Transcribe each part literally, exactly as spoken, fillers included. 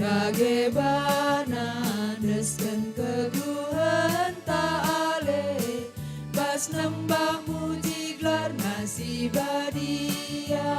Dage bana endesken kegeluhenta ale, bas nembah muji gelarNa si badia.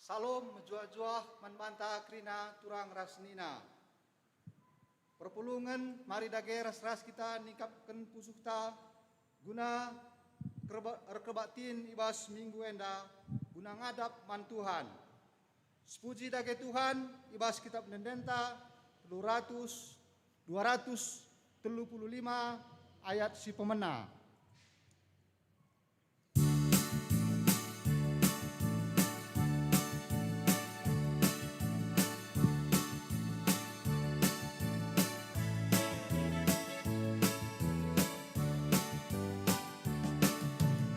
Salom mejuah-juah man banta kerina turang ras senina. Perpulungen, mari dage ras-ras kita ningkapken pusuhta guna kerba-, erkebaktin i bas minggu enda guna ngadap man Tuhan. Sepuji dage Tuhan i bas Kitap Ende-endenta telu ratus, dua ratus telu puluh lima ayat si pemena.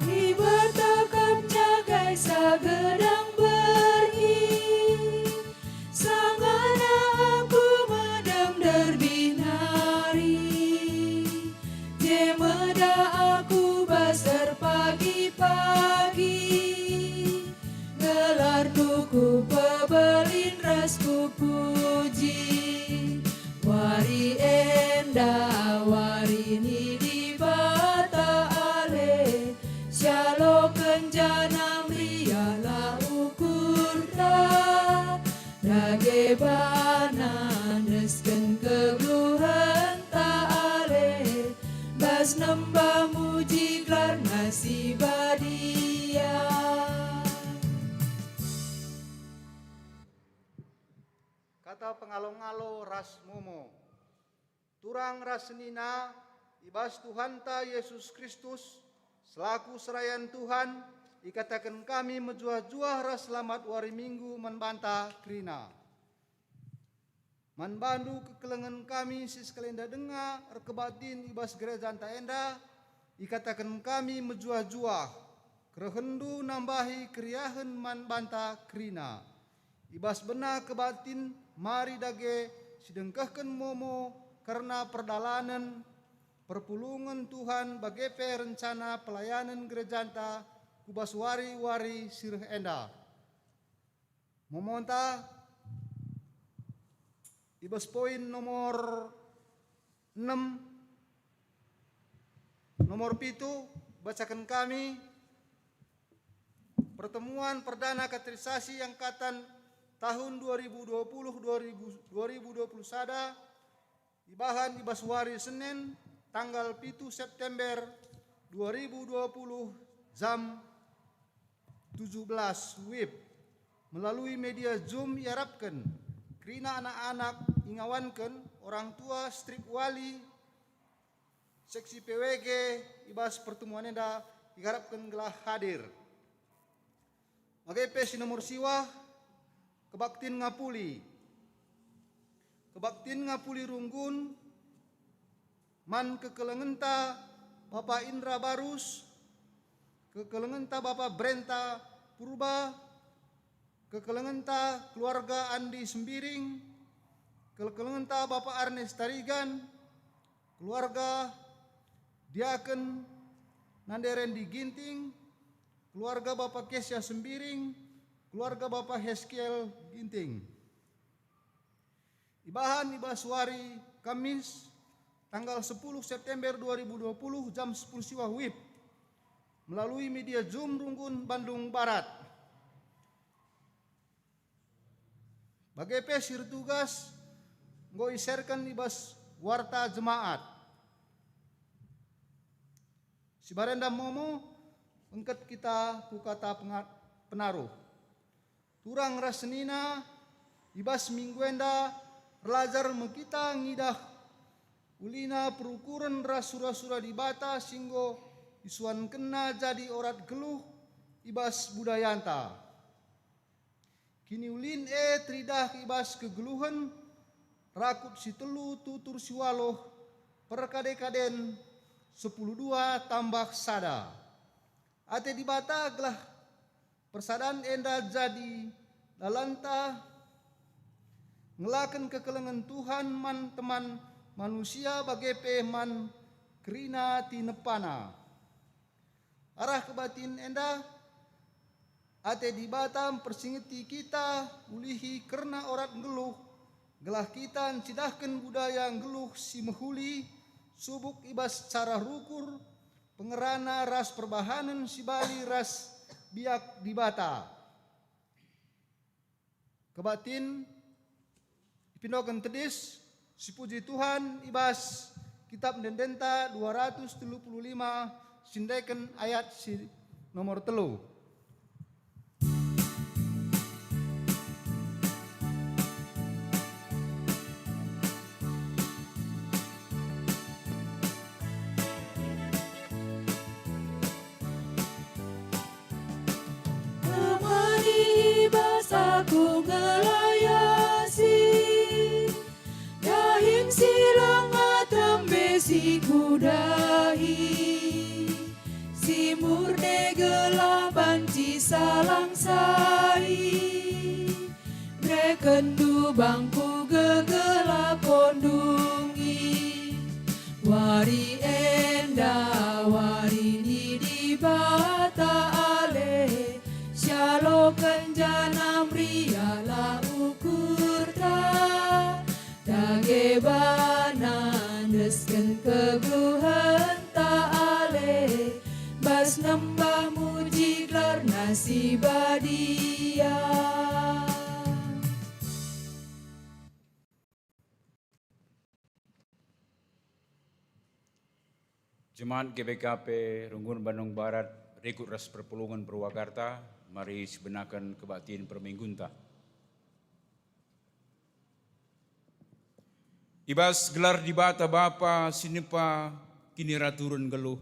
Dibata kam jagai sagedang berhi, sangana aku medem derbih nari, je meda aku bas erpagi-pagi. GelarNdu kupebelin ras kupuji. Wari enda wari ni Dibata ale, sialoken janah meriahlah ukurta. Dage bana endesken kegeluhenta ale, bas nembah muji gelarNa si badia. Kata pengalo-ngalo ras momo. Turang ras senina, i bas Tuhanta Yesus Kristus, selaku serayan Tuhan, ikataken kami mejuah-juah ras selamat wari Minggu man banta kerina. Man bandu kekelengen kami si sekalenda denga erkebaktin i bas gerejanta enda, ikataken kami mejuah-juah, kerehenndu nambahi keriahen man banta kerina. I bas bena kebaktin mari dage sidengkehken momo kerna perdalanen, perpulungen Tuhan bage pe rencana pelayanen gerejanta ku bas wari-wari si reh enda. Momonta, i bas poin nomor enem, nomor pitu, bacaken kami pertemuan perdana katekisasi angkatan tahun dua ribu dua puluh, dua ribu, dua ribu dua puluh sada, ibahan i bas wari Senin, tanggal pitu September dua ribu dua puluh, jam tujuh belas wib. Melalui media Zoom iarapken kerina anak-anak ingawanken orang tua strip wali seksi P W G i bas pertemuan enda iarapken gelah hadir. Bage pe si nomor siwah, kebaktin ngapuli. Kebaktin ngapuli runggun man kekelengenta Bapa Indra Barus, kekelengenta Bapa Brenta Purba, kekelengenta keluarga Andi Sembiring, kekelengenta Bapa Arnes Tarigan, keluarga Diaken Nande Rendi Ginting, keluarga Bapa Kesia Sembiring, keluarga Bapa Heskiel Ginting. Ibahan i bas wari Kamis, tanggal sepuluh September dua ribu dua puluh, jam sepuluh siwah wib, melalui media Zoom Runggun Bandung Barat. Bage pe si ertugas enggo iserken i bas warta jemaat. Si barenda momo engket kita ku kata penga-, penaruh. Turang ras senina, i bas minggu enda erlajar me kita ngidah ulina perukuren ras sura-sura Dibata si enggo isuankenNa jadi orat geluh i bas budayanta. Kiniulin e teridah i bas kegeluhen, rakut si telu tutur si waluh, perkade-kaden sepuluh dua tambah sada. Ate Dibata gelah persadan enda jadi dalanta ngelaken kekelengen Tuhan man teman manusia bage pe man kerina tinepana. Arah kebatin enda, ate Dibata mpersingeti kita ulihi kerna orat nggeluh, gelah kita ncidahken budaya nggeluh si mehuli, subuk i bas cara rukur, pengerana ras perbahanen si bali ras biak Dibata. Kebatin ipindoken tedis, sipuji Tuhan i bas Kitab Ende-endenta dua ratus telu puluh lima, sindeken ayat si nomor telu. Temani bas aku ngelayasi, dahin si langa tembe si kudahi, si murne gelah banci salang sai. Berekenndu bangku gegelah kondungi. Wari enda wari ni Dibata ale, sialoken janah meriahlah ukurta. Dage bana endesken kegeluhenta ale, bas nembah muji gelarNa si badia. Jemaat G B K P Runggun Bandung Barat, rikut ras perpulungen Purwakarta, mari sibenaken kebaktin perminggunta. I bas gelar Dibata Bapa si nepa kiniraturen nggeluh,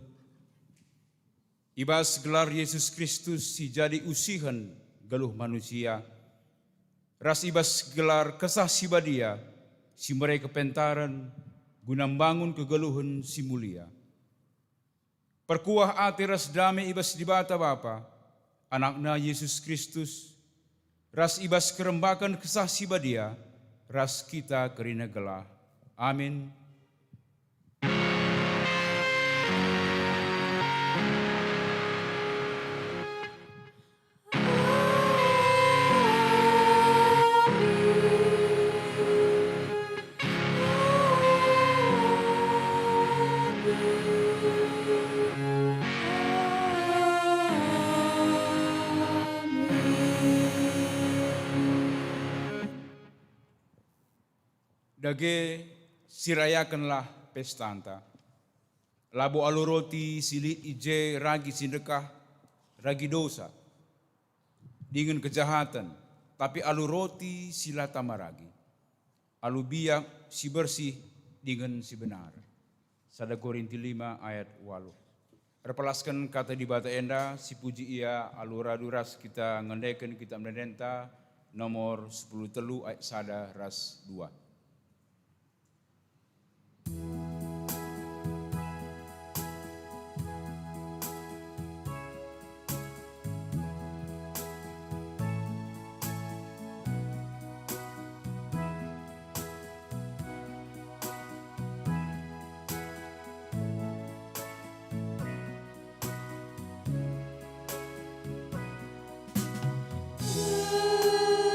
i bas gelar Yesus Kristus si jadi usihen nggeluh manusia, ras i bas gelar Kesah Si Badia si mere kepentaren guna mbangun kegeluhen si mulia. Perkuah ate ras dame i bas Dibata Bapa, AnakNa Yesus Kristus, ras i bas kerembaken Kesah Si Badia, ras kita kerina gelah. Amin. Dage, sirayakenlah pestanta. Labo alu roti si lit i je ragi si ndekah, ragi dosa, dingen kejahaten, tapi alu roti si la tama ragi, alu biak si bersih dingen si benar. Sada Korinti lima ayat waluh. Erpelasken kata Dibata enda, sipuji Ia alu radu ras kita ngendeken Kitab Ende-endenta nomor sepuluh telu ayat sada ras dua.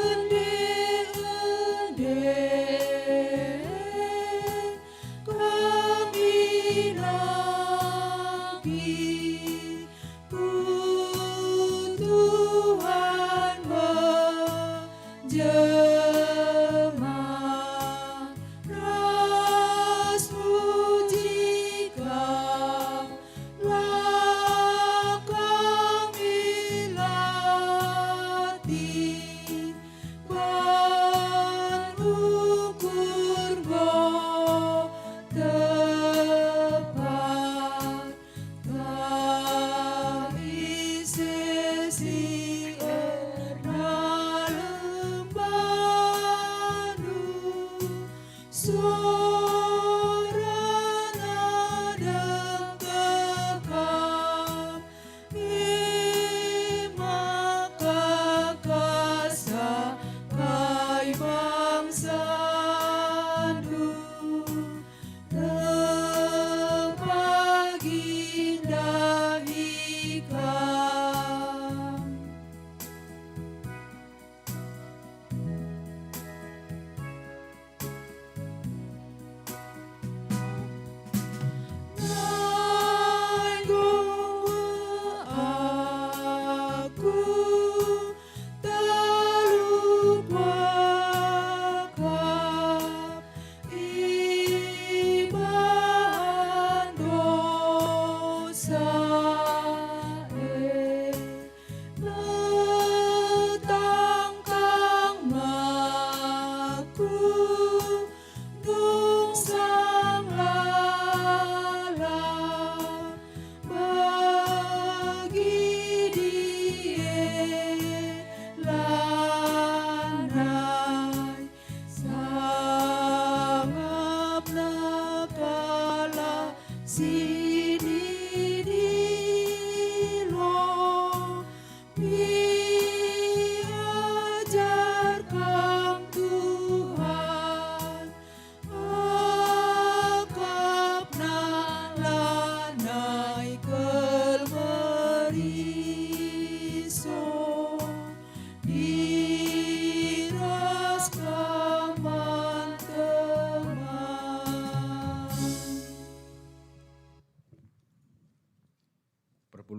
Ende, ende,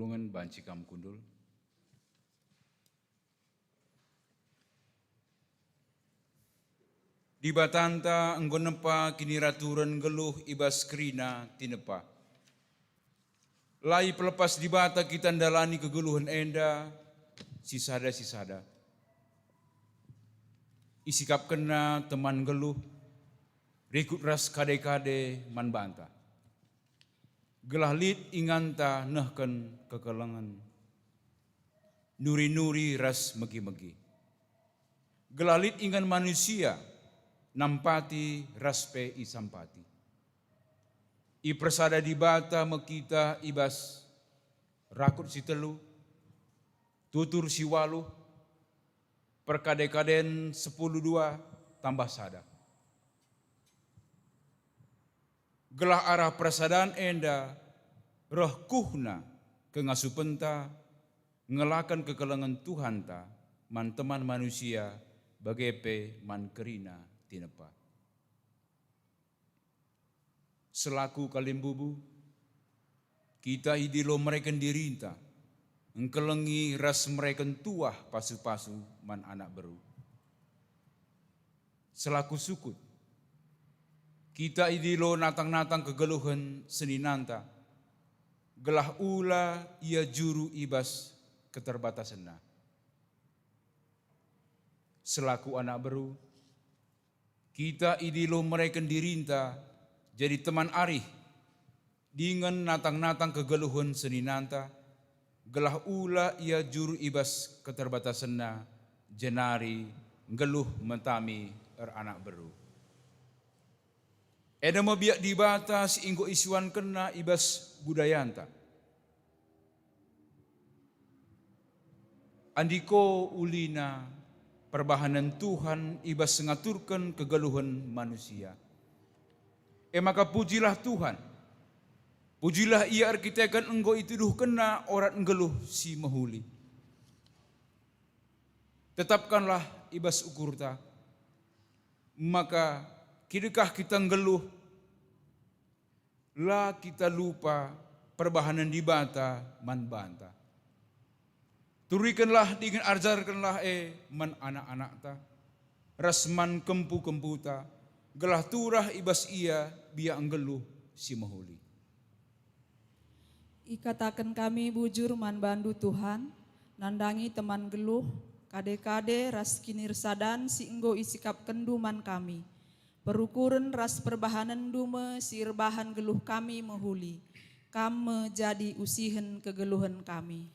Lungen banci kam kundul. Dibatanta enggo nempa kiniraturen nggeluh i bas kerina tinepa. La ipelepas Dibata kita ndalani kegeluhen enda sisada-sisada. IsikapkenNa teman nggeluh, rikut ras kade-kade man banta. Gelah lit inganta nehken kekelengen, nuri-nuri ras megi-megi. Gelah lit ingan manusia nampati ras pe isampati. Ipersada Dibata me kita i bas rakut si telu, tutur si waluh, perkade-kaden sepuluh dua tambah sada. Gelah arah persadan enda reh kuhna kengasupenta ngelaken kekelengen Tuhanta man teman manusia, bage pe man kerina tinepa. Selaku kalimbubu, kita idilo mereken dirinta, engkelengi ras mereken tuah pasu-pasu man anak beru. Selaku sukut, kita idilo natang-natang kegeluhen seninanta, gelah ula ia juru i bas keterbatasenna. Selaku anak beru, kita idilo mereken dirinta jadi teman arih, dingen natang-natang kegeluhen seninanta, gelah ula ia juru i bas keterbatasenna, jenari nggeluh me tami eranak beru. Enda me biak Dibata si enggo isuankenNa i bas budayanta. Andiko ulina perbahanen Tuhan i bas ngaturken kegeluhen manusia. E maka pujilah Tuhan. Pujilah Ia erkiteken enggo ituduhkenNa orat nggeluh si mehuli. Tetapkanlah i bas ukurta, maka kidekah kita nggeluh, la kita lupa perbahanen Dibata man banta. Turikenlah dingen ajarkenlah e man anak-anakta, ras man kempu-kemputa, gelah turah i bas ia biak nggeluh si mehuli. Ikataken kami bujur man bandu, Tuhan, nandangi teman nggeluh, kade-kade ras kinirsadan si enggo isikapkenndu man kami. Perukuren ras perbahanenndu me si erbahan geluh kami mehuli. Kam me jadi usihen kegeluhen kami.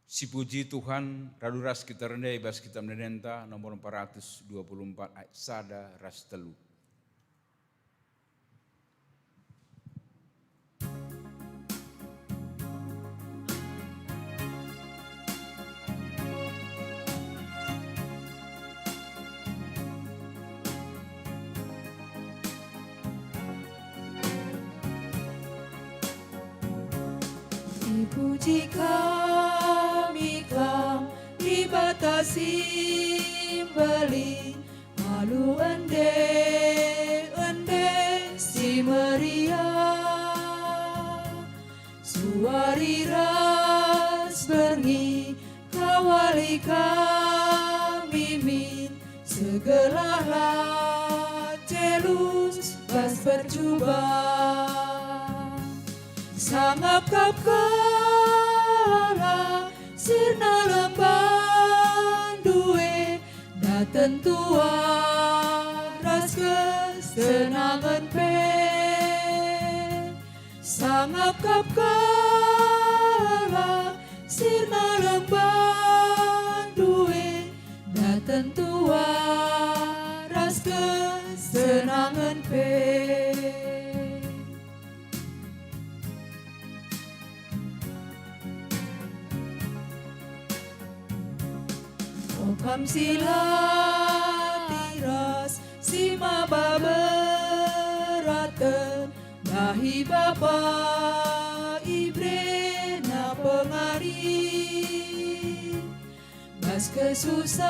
Sipuji Tuhan, radu ras kita rende i bas Kitab Ende-enden nomor empat ratus dua puluh empat ayat sada ras telu. Ipuji kami Kam, Dibata si mbelin, alu ende-ende si meriah. Suari ras berngi kawali kami min, segelah la celus bas percuban. Sangap kap kalak sirna lemban due, daten tuah ras kesenangen pe. Sangap kap kalak sirna lemban due, daten tuah ras kesenangen pe. O Kam si latih ras si maba beraten, bahi Bapa iberena pengari. Bas kesusahen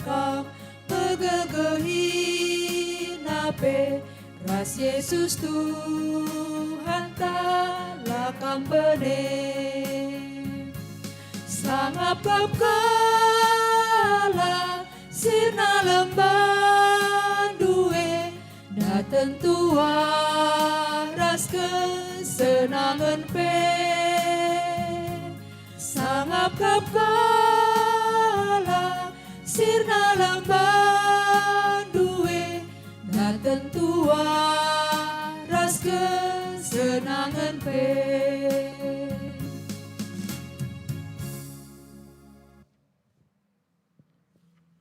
Kam pegegehina pe, ras Jesus Tuhanta la kam bene. Sangap kap kalak sirna lembandu e, daten tuah ras kesenangen pe. Sangap kap kalak sirna lembandu e, daten tuah ras kesenangen pe.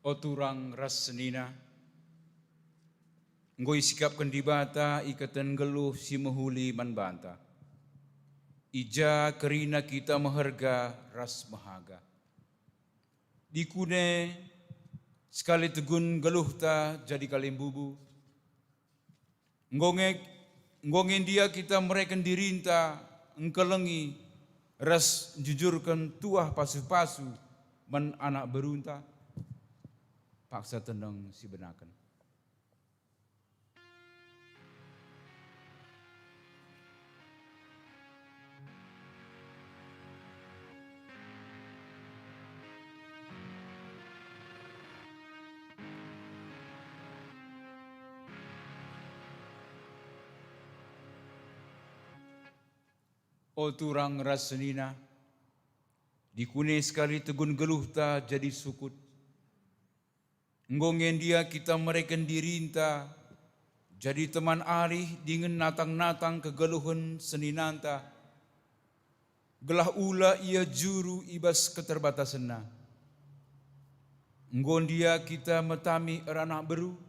O turang ras senina, enggo isikapken Dibata iketen nggeluh si mehuli man banta. I ja kerina kita meherga ras mehaga. Dikune sekali tegun nggeluhta jadi kalimbubu. Enggo nge, enggo nge ndia kita mereken dirinta engkelengi ras njujurken tuah pasu-pasu man anak berunta? Paksa teneng sibenaken. O turang ras senina, dikune sekali tegun nggeluhta jadi sukut. Enggo nge ndia kita mereken dirinta jadi teman arih dingen natang-natang kegeluhen seninanta, gelah ula ia juru i bas keterbatasenna. Enggo ndia kita metami eranak beru?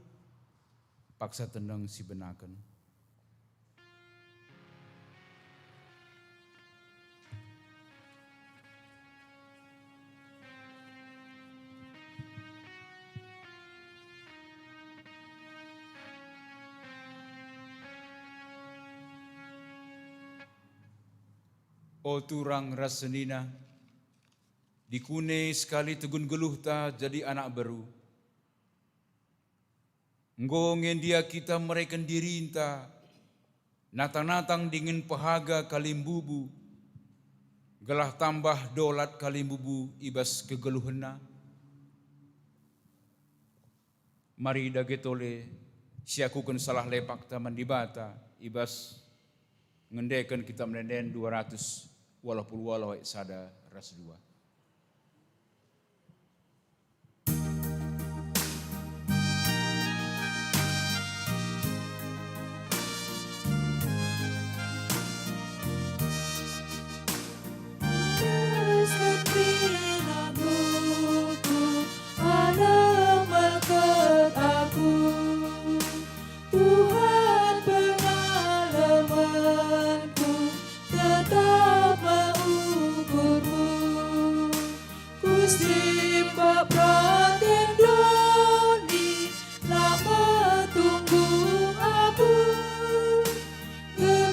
Paksa teneng sibenaken. O turang ras senina, dikune sekali tegun nggeluhta jadi anak beru. Enggo nge ndia kita mereken dirinta, natang-natang dingen pehaga kalimbubu, gelah tambah dolat kalimbubu i bas kegeluhenna? Mari dage tole siakuken salah lepakta man Dibata i bas ngendeken Kitap Ende-enden dua ratus waluh puluh waluh ayat sada ras dua. Terus gembira buku, alam meket aku. Tuhan pengalamanku, tetap mengukurmu. Kusimpak peraten doni, lama tunggu aku.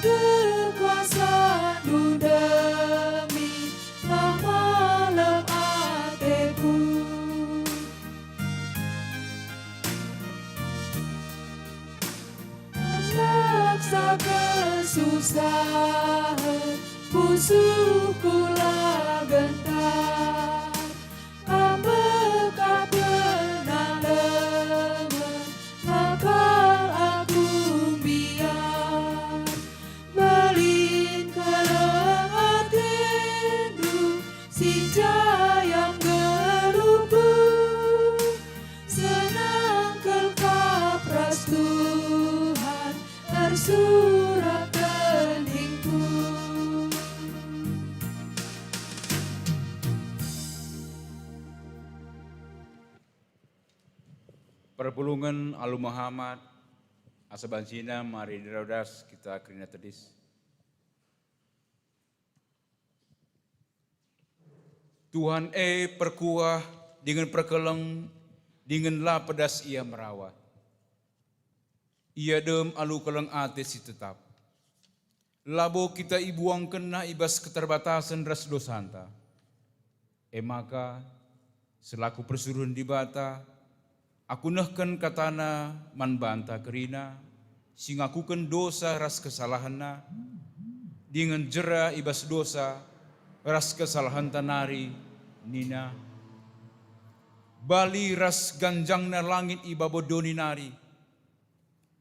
Kekuasandu demi, lama lem ateku. Paksa kesusahen, pusuhku la gentar. Kam mekap penalemen, la kal aku mbiar. Mbelin keleng atendu, si jayang geluhku. Senang kal kap ras Tuhan, ersurat keningku. Perpulungen alu mehamat, asa bansina mari ndauh ras kita kerina tedis. Tuhan e perkuah dingen perkeleng, dingen la pedas Ia merawa. Ia dem alu keleng ate si tetap. Labo kita ibuangkenNa i bas keterbatasen ras dosanta. E maka, selaku persuruhen Dibata, aku nehken kataNa man banta kerina, si ngakuken dosa ras kesalahenna, dingen jera i bas dosa ras kesalahenta nari, nina, "Bali ras ganjangna langit i babo doni nari,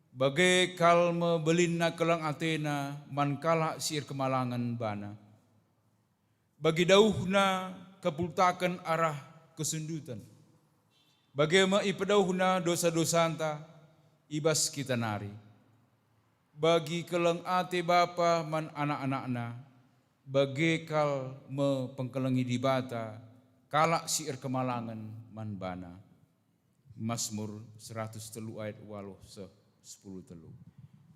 bage kal me belinna keleng atena man kalak si erkemalangen bana. Bagi dauhna kepultaken arah kesunduten, bage me ipedauhna dosa-dosanta i bas kita nari. Bagi keleng ate bapa man anak-anakna, bage kal me pengkelengi Dibata kalak si erkemalangen man bana." Masmur seratus telu ayat waluh seh sepuluh telu.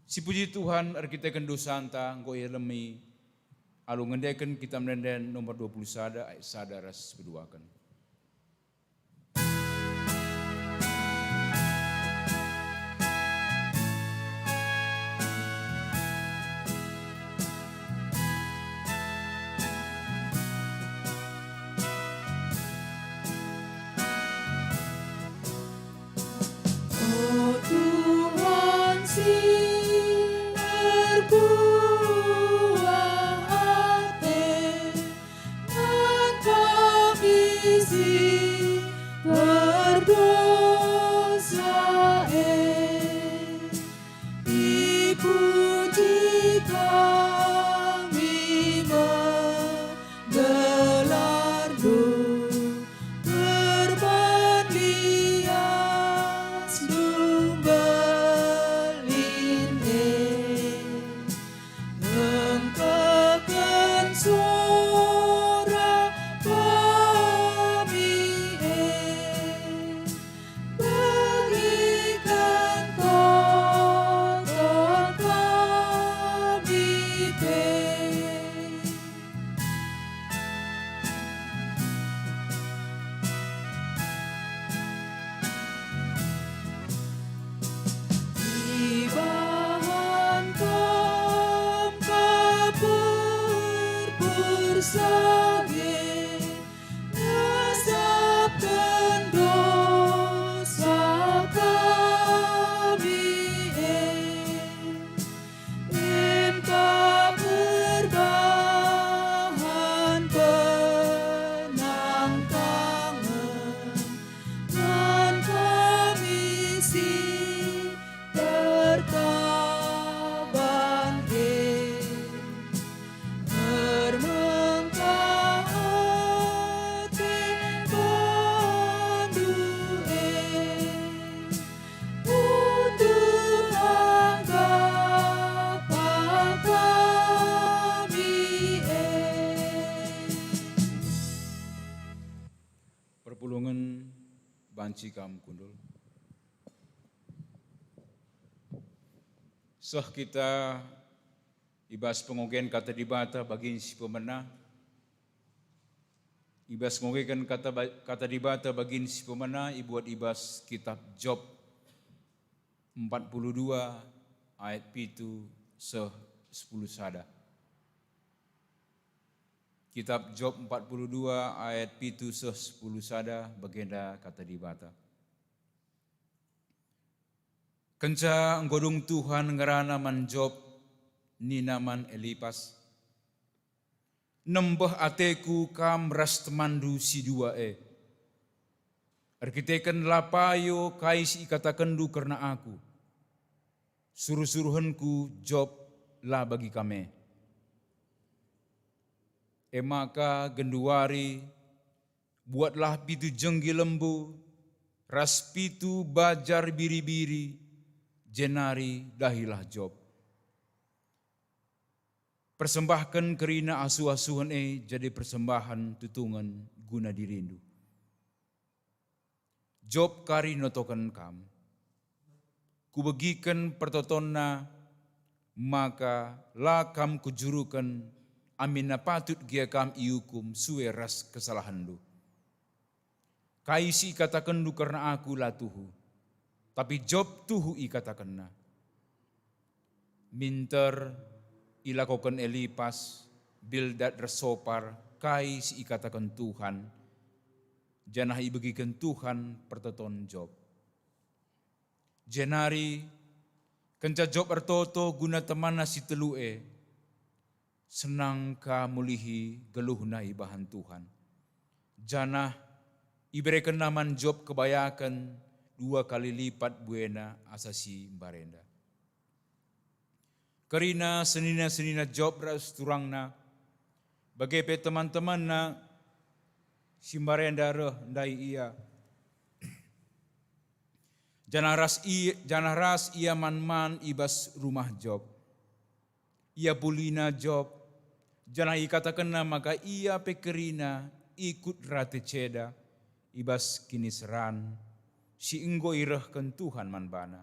Sipuji Tuhan, erkiteken dosanta enggo ialemi alu ngendeken Kitab Ende-enden nomor dua puluh sada ayat sada ras peduaken. O Tuhan si erbuah ate, man kami si erdosa e. Dipuji kami me gelarNdu, perman lias ndumbelin e. Engkeken sora kami e, begiken toto kami pe. Ibahan Kam ka perpusage, nesapken dosa kami e. Engkah perbahan penangtangen man kami si tertaban e. Ermengkah ate bandu e, untuk anggap kami e. Perpulungen banci kam kundul. Seh kita i bas pengogen Kata Dibata bagin si pemena, i bas ngogeken kata ba-, Kata Dibata bagin si pemena ibuat i bas Kitap Job empat puluh dua ayat pitu seh sepuluh sada. Kitap Job empat puluh dua ayat pitu seh sepuluh sada, bagenda Kata Dibata. Kenca enggo dung Tuhan ngerana man Job, nina man Elipas, "Nembeh ateku kam ras temanndu si dua e. Erkiteken la payo kai si ikatakenndu kerna aku. Suruh-suruhenku Job la bagi kam e. E maka genduari buatlah pitu jenggi lembu ras pitu bajar biri-biri, jenari dahilah Job. Persembahken kerina asuh-asuhen e jadi persembahen tutungen guna dirindu." Job kari notoken kam. Kubegiken pertotonna, maka la kam kujuruken, aminna patut gia kam iukum sue ras kesalahenndu. Kai si ikatakenndu kerna aku la tuhu, tapi Job tuhu ikatakenna. Minter ilakoken Elipas, Bildad ras Sopar kai si ikataken Tuhan, janah ibegiken Tuhan pertoton Job. Jenari, kenca Job ertoto guna temanna si telu e, Senang ka mulihi geluhna ibahan Tuhan, janah iberekenna man Job kebayaken dua kali lipat buena asa si mbarenda. Kerina senina-senina Job ras turangna, bage pe teman-temanna si mbarenda reh ndai ia. Janah ras i-, janah ras ia man-man i bas rumah Job. Ia bulina Job, janah ikatakenna maka ia pe kerina ikut rate ceda i bas kiniseran si enggo irehken Tuhan man bana.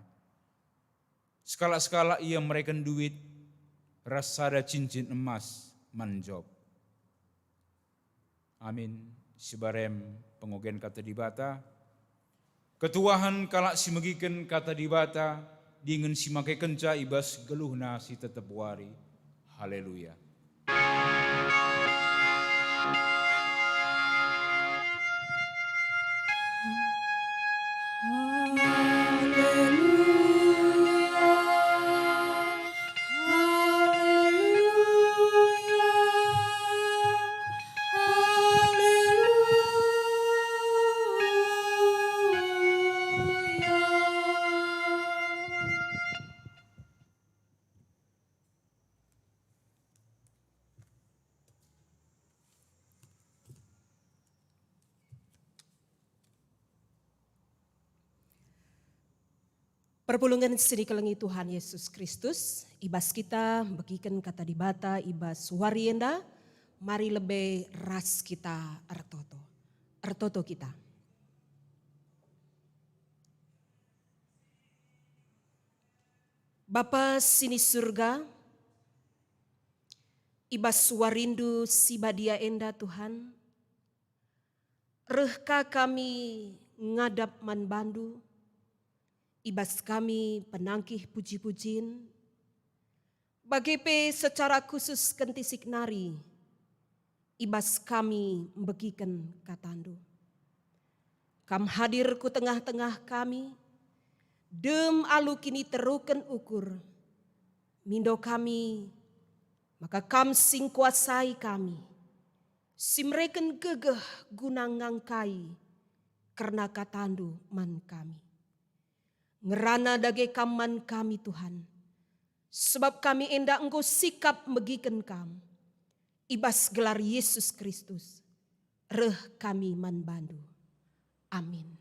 Sekalak-sekalak ia mereken duit ras sada cincin emas man Job. Amin. Sibarem pengogen Kata Dibata. Ketuahen kalak si megiken Kata Dibata dingen si makekenca i bas geluhna si tetep wari. Haleluya. Perpulungen si ikelengi Tuhan Yesus Kristus, i bas kita megiken Kata Dibata i bas wari enda, mari lebe ras kita ertoto. Ertoto kita. Bapa si ni Surga, i bas warindu si badia enda, Tuhan, reh ka kami ngadap man bandu, i bas kami penangkih puji-pujin, bage pe secara khusus kentisik nari, i bas kami mbegiken katandu. Kam hadir ku tengah-tengah kami, dem alu kiniteruken ukur. Mindo kami, maka Kam si ngkuasai kami, si mereken gegeh guna ngangkai kerna katandu man kami. Ngerana dage Kam man kami, Tuhan, sebab kami enda enggo sikap megiken Kam. I bas gelar Yesus Kristus, reh kami man bandu. Amin.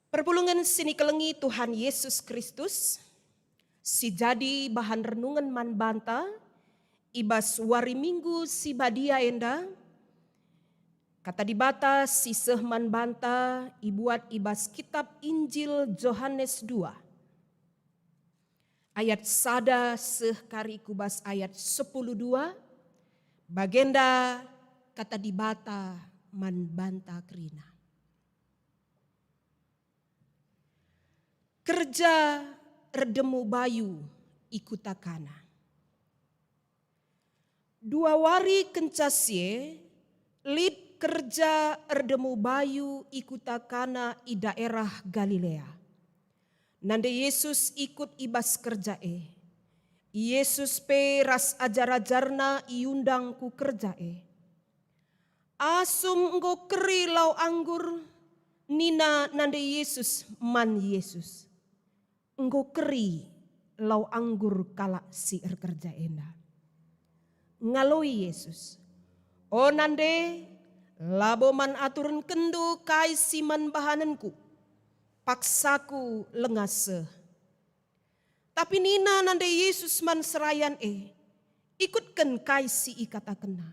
Perpulungen si nikelengi Tuhan Yesus Kristus, si jadi bahan renungen man banta i bas wari Minggu si badia enda, Kata Dibata si seh man banta ibuat i bas kitab Injil Johanes dua, ayat sada seh kari ku bas ayat sepuluh dua, bagenda Kata Dibata man banta kerina. Kerja erdemu bayu i kuta Kana. Dua wari kenca si e, lit kerja erdemu bayu i kuta Kana i daerah Galilea. Nande Jesus ikut i bas kerja e. Yesus pe ras ajar-ajarNa iundang ku kerja e. "Asum enggo keri lau anggur," nina nande Jesus man Jesus. "Enggo keri lau anggur kalak si erkerja enda." Ngaloi Jesus, "O nande, labo man aturenkenndu kai si man bahanenKu, paksaKu langa seh." Tapi nina nande Jesus man serayan e, "Ikutken kai si ikatakenna."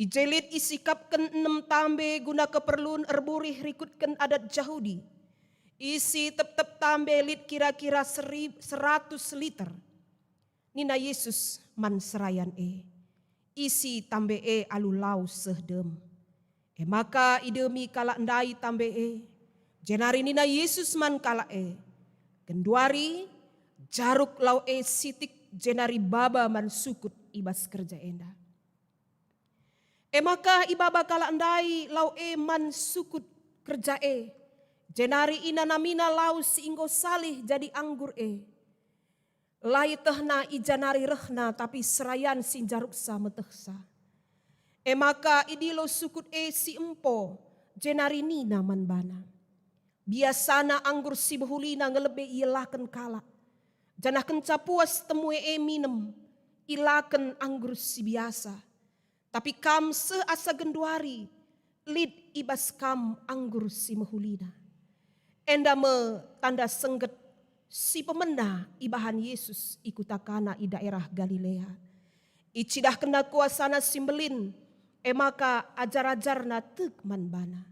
I je lit isikapken enem tambe guna keperlun erburih rikutken adat Jahudi. Isi tep-tep tambe lit kira-kira seri-, seratus liter. Nina Jesus man serayan e, "Isi tambe e alu lau seh dem." E maka idemi kalak ndai tambe e, jenari nina Jesus man kalak e, "Genduari, jaruk lau e sitik jenari baba man sukut i bas kerja enda." E maka ibaba kalak ndai lau e man sukut kerja e, jenari inanamina lau si enggo salih jadi anggur e. La ietehna i ja nari rehna, tapi serayan si njaruksa metehsa. E maka idilo sukut e si empo, jenari nina man bana, "Biasana anggur si mehulina nge lebe ielaken kalak, janah kenca puas temue e minem, ilaken anggur si biasa. Tapi kam seh asa genduari, lit i bas kam anggur si mehulina." Enda me tanda sengget si pemena ibahan Yesus i kuta Kana i daerah Galilea. IcidahkenNa kuasaNa si mbelin, e maka ajar-ajarNa tek man baNa.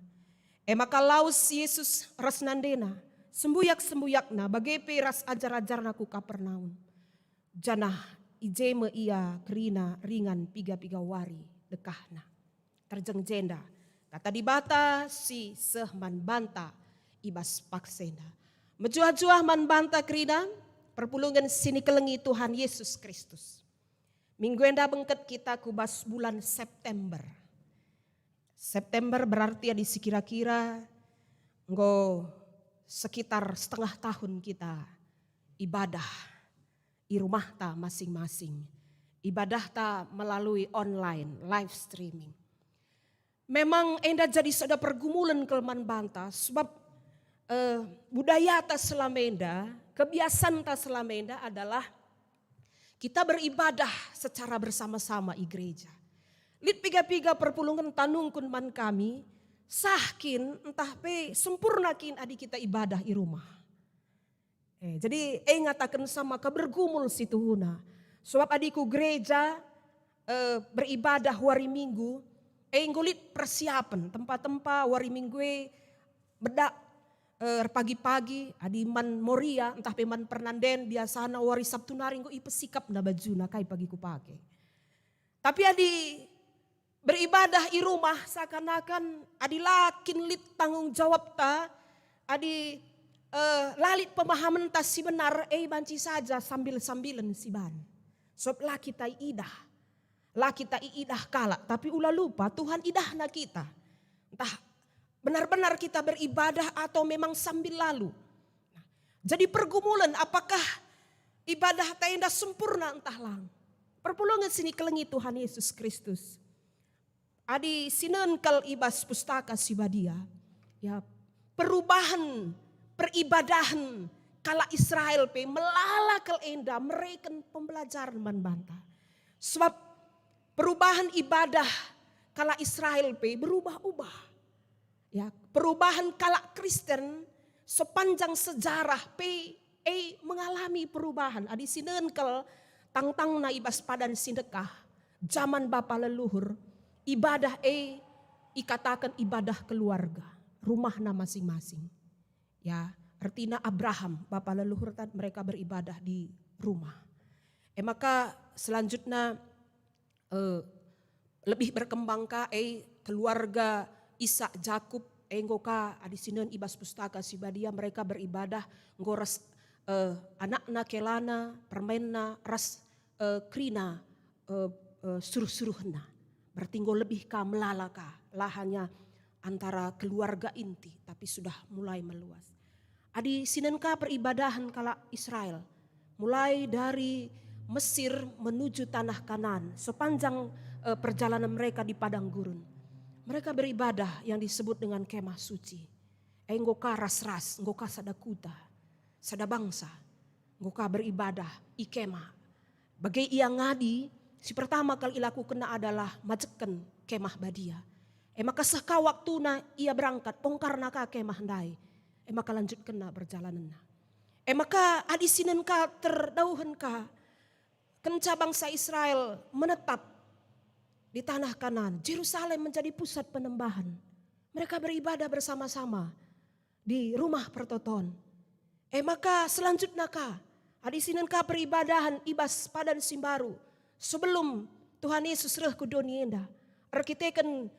E maka lawes Yesus ras nandeNa, sembuyak-sembuyakNa bage pe ras ajar-ajarNa ku Kapernaum. Janah i je me Ia kerina ringan piga-piga wari dekahna. Terjeng jenda, kata Dibata si seh man banta i bas paksenda. Mejuah-juah man banta kerina, perpulungen si nikelengi Tuhan Yesus Kristus. Minggu enda bengket kita ku bas bulan September. September berarti adi sikira-kira enggo sekitar setengah tahun kita ibadah i rumahta masing-masing. Ibadahta melalui online, live streaming. Memang enda jadi sada pergumulen kal man banta, sebab, eh, budayata selama enda, kebiasanta selama enda adalah kita beribadah secara bersama-sama i gereja. Lit piga-piga perpulungen tanungkun man kami, sah kin ntah pe sempurna kin adi kita ibadah i rumah? Eh, jadi e ngatakenca maka bergumul situhuna. Sebab adi ku gereja, eh, beribadah wari Minggu, e enggo lit persiapen tempa-tempa wari Minggu e, medak, eh, erpagi-pagi, adi man Moria ntah pe man Pernanden, biasana wari Sabtu nari enggo ipesikapna bajuna kai pagi kupake. Tapi adi beribadah i rumah, seakan-akan adi la kin lit tanggung jawabta, adi, eh, la lit pemahamenta si benar, e banci saja sambil-sambilen siban. Sebab la kita iidah, la kita iidah kalak, tapi ula lupa Tuhan idahna kita. Ntah benar-benar kita beribadah atau memang sambil lalu. Nah, jadi pergumulen, apakah ibadahta enda sempurna ntah lang? Perpulungen si nikelengi Tuhan Yesus Kristus. Adi sinen kal i bas Pustaka Si Badia, ya, perubahen peribadahen kalak Israel pe melala kal enda mereken pembelajaren man banta. Sebab perubahen ibadah kalak Israel pe berubah-ubah. Ya, perubahen kalak Kristen sepanjang sejarah pe e mengalami perubahan. Adi sinen kal tangtangna i bas padan si ndekah, jaman bapa leluhur, ibadah e ikataken ibadah keluarga, rumahna masing-masing. Ya, ertina Abraham, bapa leluhurta, mereka beribadah di rumah. E maka selanjutna, eh, lebih berkembang ka, eh, keluarga Isak, Jakup, eh, enggo ka adi sinen i bas Pustaka Si Badia mereka beribadah enggo ras, eh, anakna, kelana, permenna, ras, eh, kerina, eh, eh, suruh-suruhenna. Berarti enggo lebih ka melala ka, la hanya antara keluarga inti, tapi sudah mulai meluas. Adi sinen ka peribadahen kalak Israel, mulai dari Mesir menuju tanah Kanaan, sepanjang, eh, perjalanan mereka di padang gurun, mereka beribadah yang disebut dengan kemah suci. E enggo ka ras-ras, enggo ka sada kuta, sada bangsa, enggo ka beribadah i kemah. Bage ia ngadi, si pertama kal ilakukenna adalah majekken kemah badia. E maka seh ka waktuna ia berangkat, bongkarna ka kemah ndai. E maka lanjutkenna perjalanenna. E maka adi sinen ka terdauhen ka, kenca bangsa Israel menetap di tanah Kanaan, Jerusalem menjadi pusat penembahan. Mereka beribadah bersama-sama di Rumah Pertoton. E maka selanjutna ka, adi sinen ka peribadahen i bas padan si mbaru, sebelum Tuhan Yesus reh ku doni enda, erkiteken,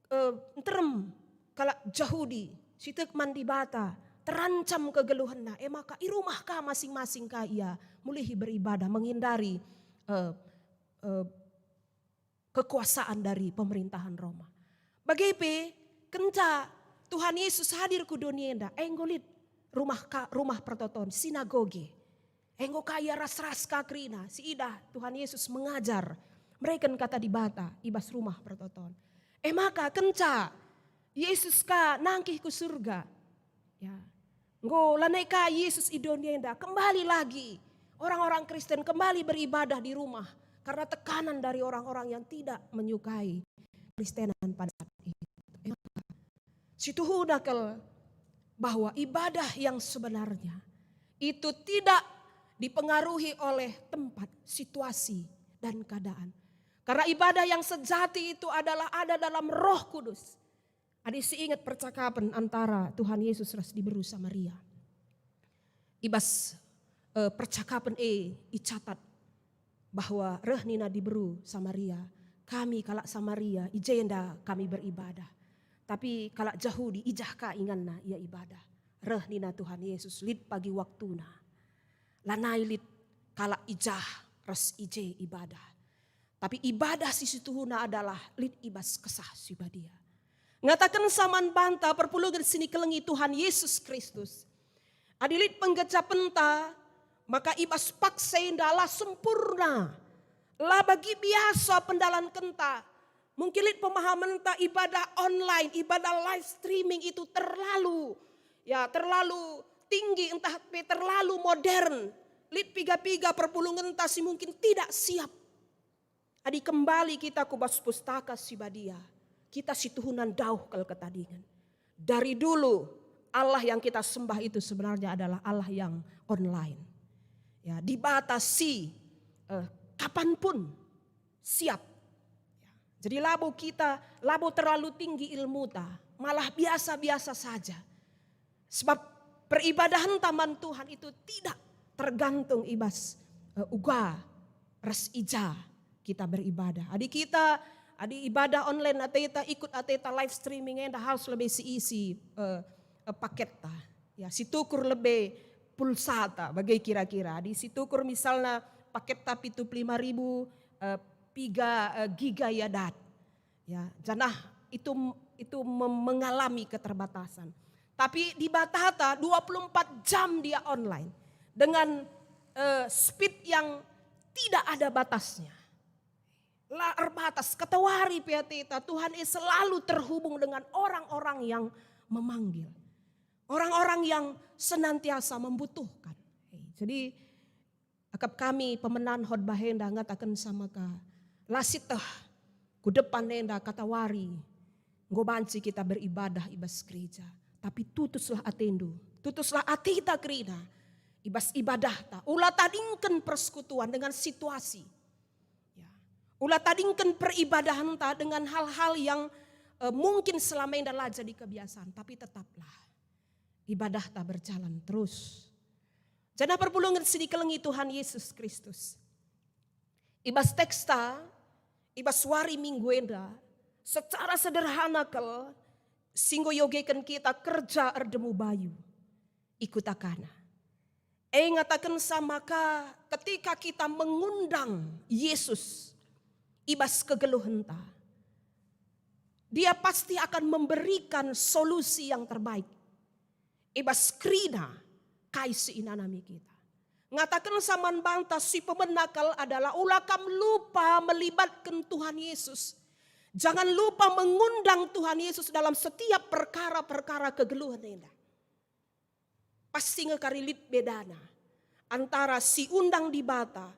eh, nterem kalak Jahudi si tek man Dibata, terancam kegeluhenna, e maka i rumah ka masing-masing ka ia mulihi beribadah, menghindari, eh, eh, kekuasaan dari pemerintahan Roma. Bage pe, kenca Tuhan Yesus hadir ku doni enda, e enggo lit rumah ka-, Rumah Pertoton, sinagoge. Enggo ka ia ras-ras ka kerina, siidah Tuhan Yesus mengajar, mereken kata Dibata i bas Rumah Pertoton. E maka kenca Yesus ka nangkih ku surga, ya, enggo lanai ka Yesus i doni enda, kembali lagi orang-orang Kristen kembali beribadah di rumah karena tekanan dari orang-orang yang tidak menyukai Kristenan pada saat itu. Situhuna kal bahwa ibadah yang sebenarnya itu tidak dipengaruhi oleh tempat, situasi, dan keadaan. Karena ibadah yang sejati itu adalah ada dalam Roh Kudus. Adi siinget percakapan antara Tuhan Yesus ras diberu Samaria. I bas, eh, percakapan e icatat bahwa reh nina diberu Samaria, "Kami kalak Samaria, i jenda kami beribadah. Tapi kalak Jahudi, i jah ka inganna ia ibadah." Reh nina Tuhan Yesus, "Lit pagi waktuna. Lanai lit kalak i jah ras i je ibadah. Tapi ibadah si situhuna adalah lit i bas Kesah Si Badia." Ngatakenca man banta perpulungen si nikelengi Tuhan Yesus Kristus, adi lit penggejapenta, maka i bas paksa enda la sempurna, la bagi biasa pendalankenta. Mungkin lit pemahamenta ibadah online, ibadah live streaming itu terlalu, ya, terlalu tinggi, entah pe terlalu modern. Lit piga-piga perpulungenta si mungkin tidak siap. Adi kembali kita ku bas Pustaka Si Badia, kita situhuna ndauh kal ketadingen. Dari dulu, Allah yang kita sembah itu sebenarnya adalah Allah yang online. Ya, Dibata si, eh, kapanpun siap. Ya, jadi labo kita, labo terlalu tinggi ilmuta, malah biasa-biasa saja. Sebab peribadahenta man Tuhan itu tidak tergantung i bas, eh, uga ras i ja kita beribadah. Adi kita, adi ibadah online ateta, ikut ateta live streaming enda harus lebe siisi, eh, eh, paketta. Ya, situkur lebe pulsata, bage kira-kira. Adi situkur misalna paketta pitu puluh lima ribu, eh, piga, eh, giga ia dat. Ya, janah itu, itu mem-, mengalami keterbatasan. Tapi Dibatata dua puluh empat jam dia online dengan, eh, speed yang tidak ada batasnya. La erbatas, katawari pe ateta, Tuhan e selalu terhubung dengan orang-orang yang memanggil. Orang-orang yang senantiasa membutuhkan. Jadi, akap kami pemenan khotbah enda ngatakenca maka la sieteh ku depan enda katawari enggo banci kita beribadah i bas gereja. Tapi tutuslah atendu, tutuslah ateta kerina i bas ibadahta. Ula tadingken persekutuan dengan situasi. Ya. Ula tadingken peribadahenta dengan hal-hal yang, eh, mungkin selama enda la jadi kebiasaan, tapi tetaplah ibadahta berjalan terus. Janah perpulungen si dikelengi Tuhan Yesus Kristus. I bas teksta, i bas wari Minggu enda, secara sederhana kal, si enggo iogeken kita kerja erdemu bayu i kuta Kana. E ngatakenca maka ketika kita mengundang Yesus i bas kegeluhenta, Dia pasti akan memberikan solusi yang terbaik i bas kerina kai si inanami kita. Ngatakenca man banta si pemena kal adalah ula kam lupa melibatken Tuhan Yesus. Jangan lupa mengundang Tuhan Yesus dalam setiap perkara-perkara kegeluhen enda. Pasti nge kari lit bedana antara si undang Dibata,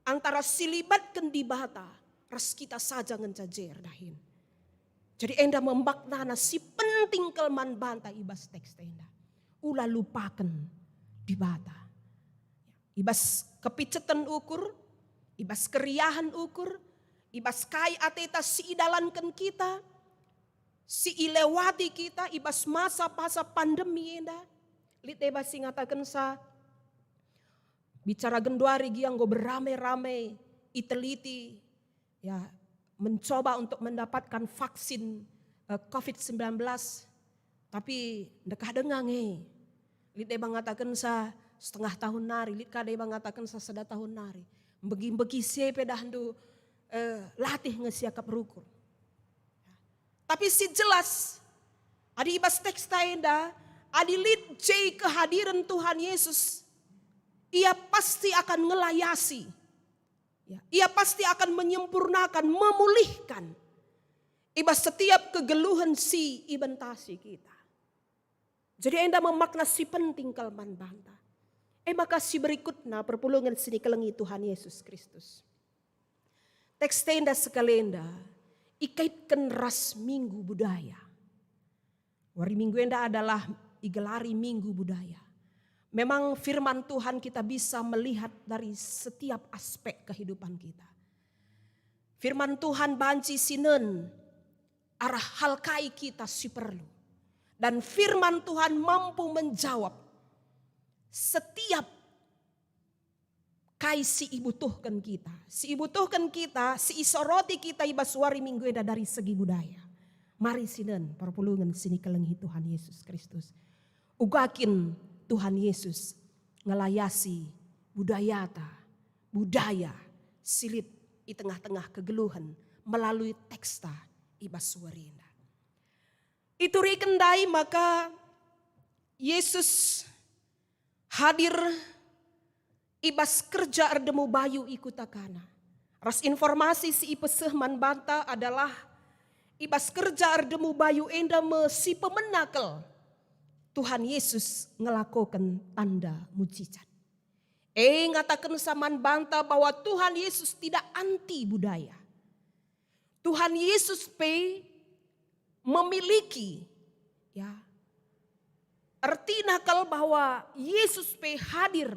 antara si libatken Dibata, ras kita saja ngenca je erdahin. Jadi enda me maknana si penting kal man banta i bas teks enda. Ula lupaken Dibata. I bas kepiceten ukur, i bas keriahen ukur, i bas kai ateta si idalanken kita, si ilewati kita i bas masa-masa pandemi enda. Lit deba si ngatakenca, bicara genduari gia enggo berame-rame iteliti, ya, mencoba untuk mendapatkan vaksin, eh, covid sembilan belas, tapi ndekah denga nge. Lit deba ngatakenca setengah tahun nari, lit ka deba ngatakenca sada tahun nari. Mbegi-mbegi si e pe dahndu, eh, latih nge siakap rukur. Tapi si jelas, adi i bas teksta enda, adi lit je kehadiren Tuhan Yesus, Ia pasti akan ngelayasi. Ya, ia pasti akan menyempurnakan, memulihkan i bas setiap kegeluhen si ibentasi kita. Jadi enda me makna si penting kal man banta. E maka si berikutna perpulungen si ikelengi Tuhan Yesus Kristus. Teks enda sekalenda ikaitken ras Minggu Budaya. Wari Minggu enda adalah igelari Minggu Budaya. Memang firman Tuhan kita bisa melihat dari setiap aspek kehidupan kita. Firman Tuhan banci sinen arah hal kai kita si perlu. Dan firman Tuhan mampu menjawab setiap kai si ibutuhken kita. Si ibutuhken kita, si isoroti kita i bas wari Minggu enda dari segi budaya. Mari sinen perpulungen si ikelengi Tuhan Yesus Kristus. Uga kin Tuhan Yesus ngelayasi budayata, budaya si lit i tengah-tengah kegeluhen melalui teksta i bas wari enda. Ituriken ndai maka Yesus hadir i bas kerja erdemu bayu i kuta Kana. Ras informasi si ipeseh man banta adalah i bas kerja erdemu bayu enda me si pemena kal Tuhan Yesus ngelakoken tanda mujizat. E ngatakensa man banta bahwa Tuhan Yesus tidak anti budaya. Tuhan Yesus pe memiliki, ya, ertina kal bahwa Yesus pe hadir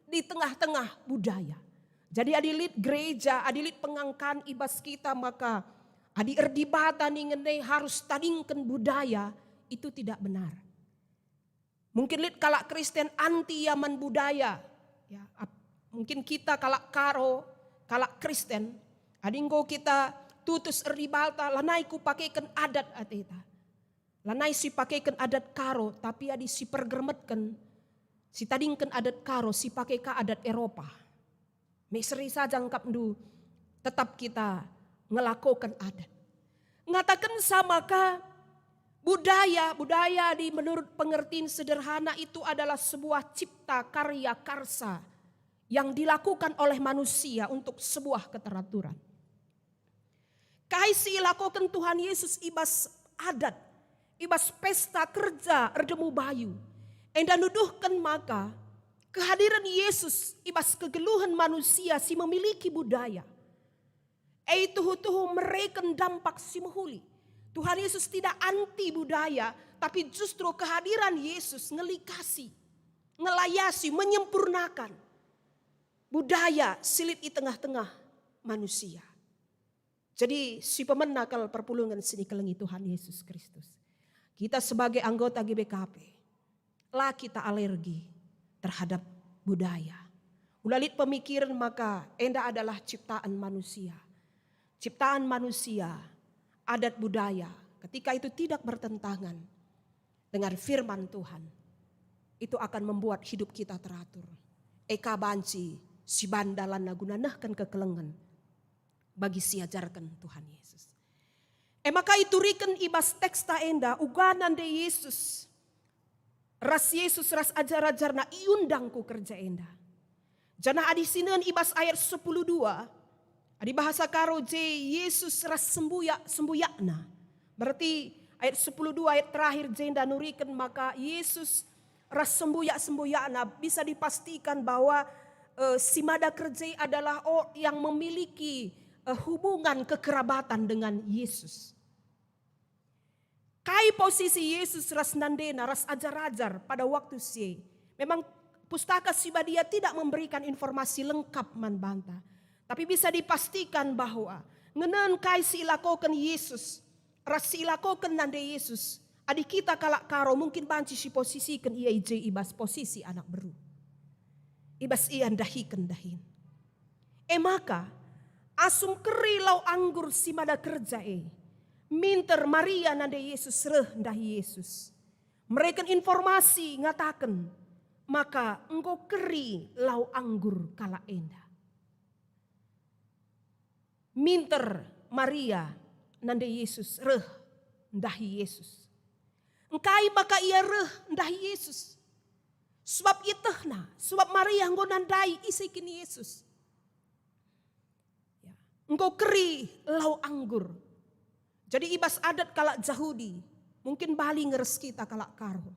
di tengah-tengah budaya. Jadi adi lit gereja, adi lit pengangkan i bas kita, maka adi erdibata ningen e harus tadingken budaya, itu tidak benar. Mungkin lit kalak Kristen anti ia man budaya. Ya, ap-, mungkin kita kalak Karo, kalak Kristen, adi enggo kita tutus erdibata, lanai kupakeken adat ateta. Lanai sipakeken adat Karo, tapi adi sipergermetken, sitadingken adat Karo, sipake ka adat Eropa. Meseri saja ngkapndu, tetap kita ngelakoken adat. Ngatakensa maka budaya, budaya di menurut pengertian sederhana itu adalah sebuah cipta karya karsa yang dilakukan oleh manusia untuk sebuah keteraturan. Kai si ilakoken Tuhan Yesus i bas adat, i bas pesta kerja erdemu bayu, enda nuduhken maka kehadiren Yesus i bas kegeluhen manusia si memiliki budaya, e tuhu-tuhu mereken dampak si mehuli. Tuhan Yesus tidak anti budaya, tapi justru kehadiran Yesus ngelikasi, ngelayasi, menyempurnakan budaya si lit i tengah-tengah manusia. Jadi, si pemena kal perpulungen si ikelengi Tuhan Yesus Kristus. Kita sebagai anggota G B K P, la kita alergi terhadap budaya. Ula lit pemikiren maka enda adalah ciptaan manusia. Ciptaan manusia, adat budaya, ketika itu tidak bertentangan dengan firman Tuhan, itu akan membuat hidup kita teratur. E ka banci si ban dalanna guna nehken kekelengen bagi si iajarken Tuhan Yesus. E maka ituriken i bas teksta enda uga nande Yesus ras Yesus ras ajar-ajarNa iundang ku kerja enda. Janah adi sinen i bas ayat sepuluh dua, adi bahasa Karo je Yesus ras sembuyak-sembuyakNa. Berarti ayat sepuluh dua ayat terakhir jenda nuriken maka Yesus ras sembuyak-sembuyakNa bisa dipastikan bahwa, eh, si mada kerja adalah orang yang memiliki, eh, hubungan kekerabatan dengan Yesus. Kai posisi Yesus ras nandena, ras ajar-ajar pada waktu si e? Memang Pustaka Si Badia tidak memberikan informasi lengkap man banta. Tapi bisa dipastikan bahwa ngenen kai si ilakoken Yesus, ras si ilakoken nande Yesus, adi kita kalak Karo mungkin banci siposisiken ia i je i bas posisi anak beru, i bas ia ndahiken dahin. E maka, asum keri lau anggur si mada kerja e, minter Maria nande Yesus reh ndahi Yesus. Mereken informasi ngataken maka enggo keri lau anggur kalak enda. Minter Maria nande Yesus reh ndahi Yesus. Engkai maka ia reh ndahi Yesus? Sebab ietehna, sebab Maria enggo nandai ise kin Yesus. Ya. Enggo keri lau anggur. Jadi i bas adat kalak Jahudi, mungkin bali nge ras kita kalak Karo.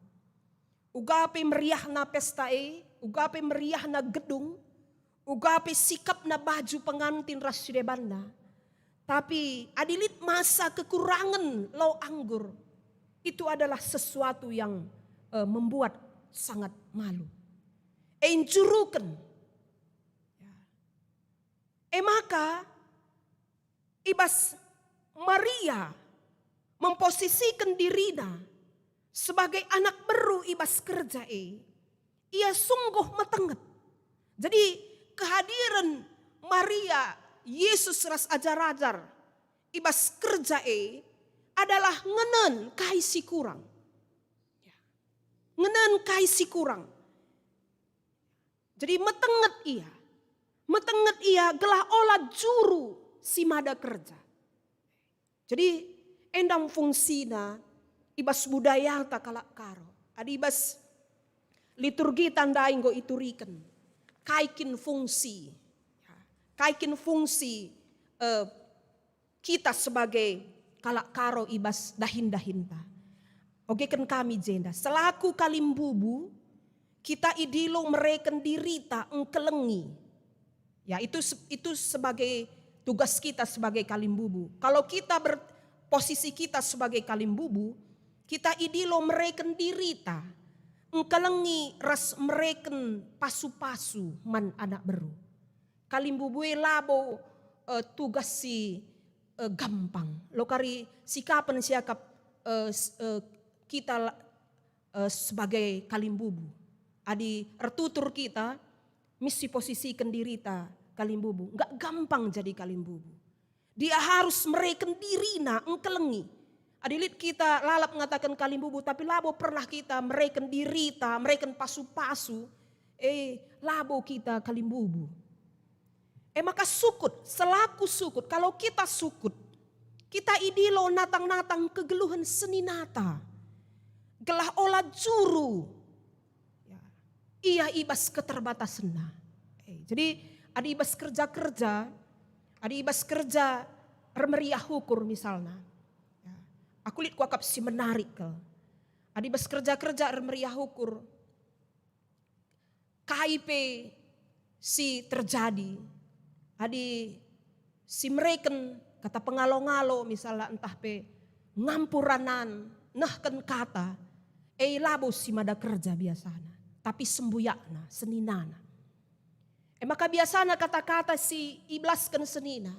Uga pe meriahna pesta e, uga pe meriahna gedung, uga pe sikapna baju pengantin ras si debanna. Tapi adi lit masa kekurangen lau anggur, itu adalah sesuatu yang, eh, membuat sangat malu. E njuruken. Ya. E maka, i bas Maria memposisiken dirina sebagai anak beru i bas kerja e, ia sungguh metenget. Jadi, kehadiren Maria, Yesus ras ajar-ajar i bas kerja e adalah ngenen kai si kurang. Ya. Ngenen kai si kurang. Jadi metenget ia. Metenget ia gelah ola juru si mada kerja. Jadi, enda fungsina i bas budayata kalak Karo. Adi i bas liturgita ndai enggo ituriken kai kin fungsi, ya, kai kin fungsi, eh, kita sebagai kalak Karo i bas dahin-dahinta. Ogeken kami jenda, selaku kalimbubu, kita idilo mereken dirita engkelengi. Ya, itu se-, itu sebagai tugas kita sebagai kalimbubu. Kalau kita ber-, posisi kita sebagai kalimbubu, kita idilo mereken dirita engkelengi ras mereken pasu-pasu man anak beru. Kalimbubu e labo, eh, tugas si, eh, gampang. Lo kari sikapen siakap, eh, s-, eh, kita la-, eh, sebagai kalimbubu. Adi ertutur kita, mis siposisiken dirita kalimbubu. Enggak gampang jadi kalimbubu. Dia harus mereken dirina engkelengi. Adi lit kita lalap ngataken kalimbubu, tapi labo pernah kita mereken dirita, mereken pasu-pasu, eh, labo kita kalimbubu. E maka sukut, selaku sukut, kalau kita sukut, kita idilo natang-natang kegeluhen seninata. Gelah ola juru, ya, ia i bas keterbatasenna. Eh, jadi, adi i bas kerja-kerja, adi i bas kerja ermeriah ukur misalna. Ya. Aku lit kuakap si menarik kal. Adi i bas kerja-kerja ermeriah ukur, kai pe si terjadi, adi si mereken kata pengalo-ngalo misalna ntah pe ngampu ranan, nehken kata, e labo si mada kerja biasana, tapi sembuyakna, seninana. E maka biasana kata-kata si ibelasken senina,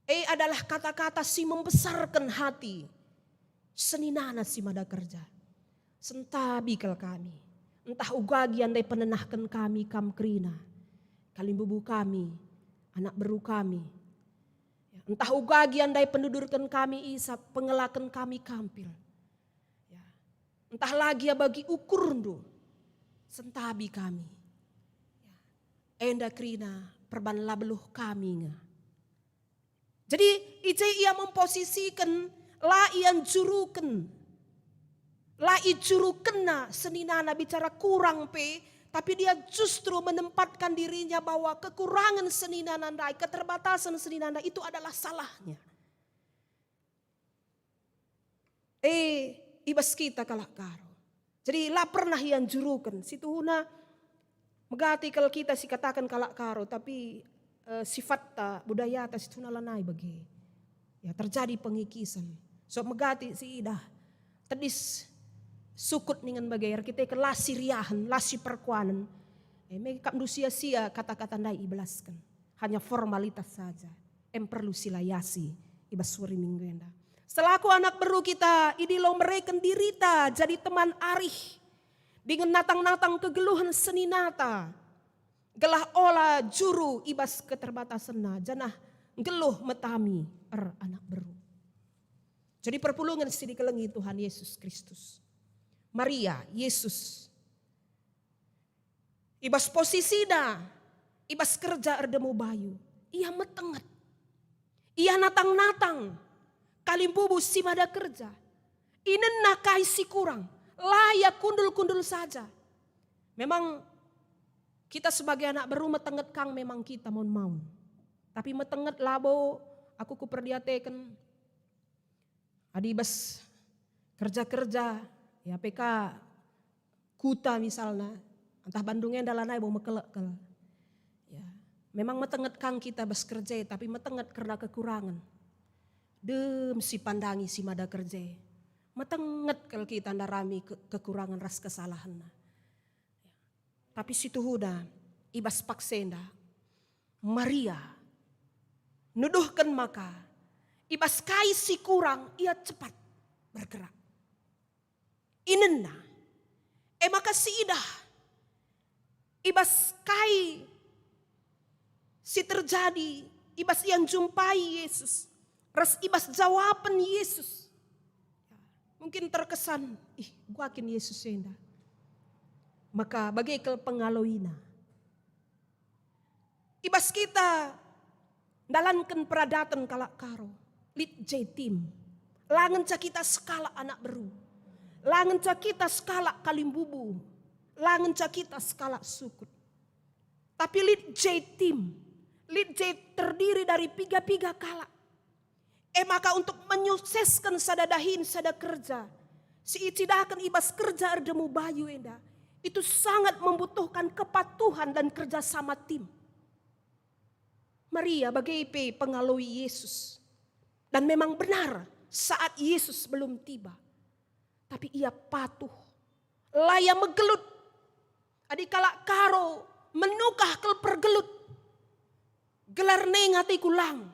e adalah kata-kata si membesarken hati seninana si mada kerja. Sentabi kal kami, ntah uga gia ndai penenahken kami kam kerina, kalimbubu kami, anak beru kami. Ya, ntah uga gia ndai penudurken kami isap, pengelaken kami kampil. Ya, ntah la gia bagi ukurndu, sentabi kami. Ya, enda kerina perban la beluh kami nge. Jadi, i je ia memposisiken, la ia njuruken, la ijurukenna seninana bicara kurang pe, tapi dia justru menempatkan dirinya bahwa kekurangan seninana ndai, keterbatasan seninana ndai itu adalah salahnya. Eh, i bas kita kalak Karo. Jadi, la pernah ia njuruken. Situhuna megati kal kita sikataken kalak Karo, tapi, eh, sifatta, budayata situhuna lanai bage. Ya, terjadi pengikisan. So megati siidah, tedis sukut ningen bage, erkiteken la siriahen, la siperkuanen. Eh, me kap ndu sia-sia kata-kata ndai ibelasken. Hanya formalitas saja. Em perlu silayasi i bas wari Minggu enda. Selaku anak beru kita, idilo mereken dirita jadi teman arih dingen natang-natang kegeluhen seninata, gelah ola juru i bas keterbatasenna, janah nggeluh metami er anak beru. Jadi perpulungen si dikelengi Tuhan Yesus Kristus. Maria, Yesus, i bas posisina, i bas kerja erdemu bayu, ia metenget. Ia natang-natang kalimbubu si mada kerja. Inenna kai si kurang, la ia kundul-kundul saja. Memang kita sebagai anak beru metenget kang memang kita maun-maun. Tapi metenget labo aku kuperdiateken adi bas kerja-kerja, ya pe ka kuta misalna, ntah Bandung enda lanai bo mekelek kal. Ya, memang metenget kang kita bas kerja, tapi metenget kerna kekurangen. Dem si pandangi si mada kerja. Metenget kal kita ndarami ke-, kekurangen ras kesalahenna. Tapi situhuna, i bas paksa enda, Maria nuduhken maka i bas kai si kurang ia cepat bergerak. Inenna, e maka siidah i bas kai si terjadi, i bas ia njumpai Yesus, ras i bas jawapen Yesus. Mungkin terkesan, "Ih, gua kin Yesus enda." Maka bage kal pengaloina. I bas kita ndalanken peradaten kalak Karo, lit je tim. La ngenca kita sekalak anak beru. La ngenca kita sekalak kalimbubu. La ngenca kita sekalak sukut. Tapi lit je tim, lit je terdiri dari piga-piga kalak. E maka untuk menyuksesken sada dahin, sada kerja, si icidahken i bas kerja erdemu bayu enda, itu sangat membutuhkan kepatuhan dan kerja sama tim. Maria bage pe pengaloi Yesus. Dan memang benar, saat Yesus belum tiba, tapi ia patuh. La ia megelut. Adi kalak Karo menukah kal pergelut, gelar neng ateku lang.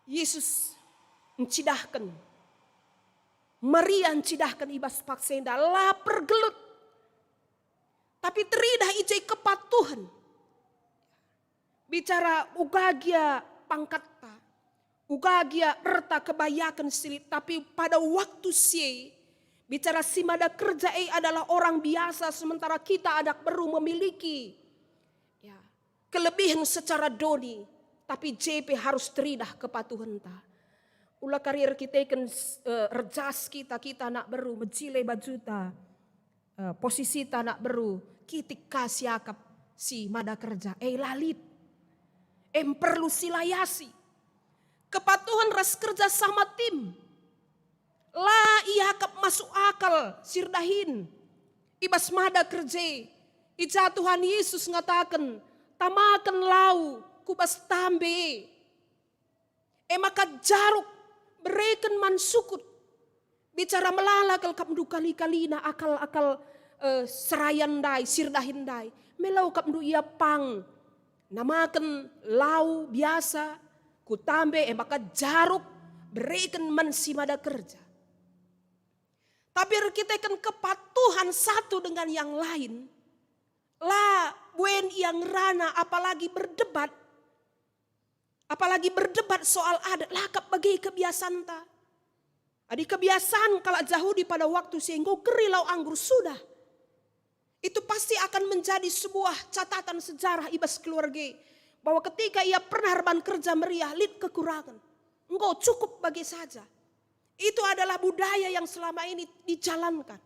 Yesus ncidahken, Maria ncidahken i bas paksa enda la pergelut. Tapi teridah i je kepatuhen. Bicara uga gia pangkatta, uga gia erta kebayaken si lit, tapi pada waktu si e, bicara si mada kerja e adalah orang biasa, sementara kita anak beru memiliki, ya, kelebihan secara doni, tapi je pe harus teridah kepatuhenta. Ula kari erkiteken, eh, erjas kita, kita anak beru, mejile bajuta, eh, posisita anak beru, kitik ka siakap si mada kerja, eh, la lit. Em perlu silayasi. Kepatuhen ras kerja sama tim. La iakap masuk akal si erdahin. I bas mada kerja, i ja Tuhan Yesus ngataken, "Tamaken lau ku bas tambe." E maka jaruk bereken man sukut. Bicara melala kal kapndu kali-kalina akal-akal, eh, serayan ndai, si erdahin ndai. Melo kapndu ia pang. Namaken lau biasa, ku tambe, e maka jaruk bereken man si mada kerja. Tapi erkiteken kepatuhan satu dengan yang lain, la buen ia ngerana apalagi berdebat, apalagi berdebat soal adat, la kap bage kebiasanta. Adi kebiasan kalak Jahudi pada waktu si enggo keri lau anggur sudah, itu pasti akan menjadi sebuah catatan sejarah i bas keluarga, bahwa ketika ia pernah erban kerja meriah, lit kekurangan. Enggo cukup bage saja. Itu adalah budaya yang selama ini dijalankan.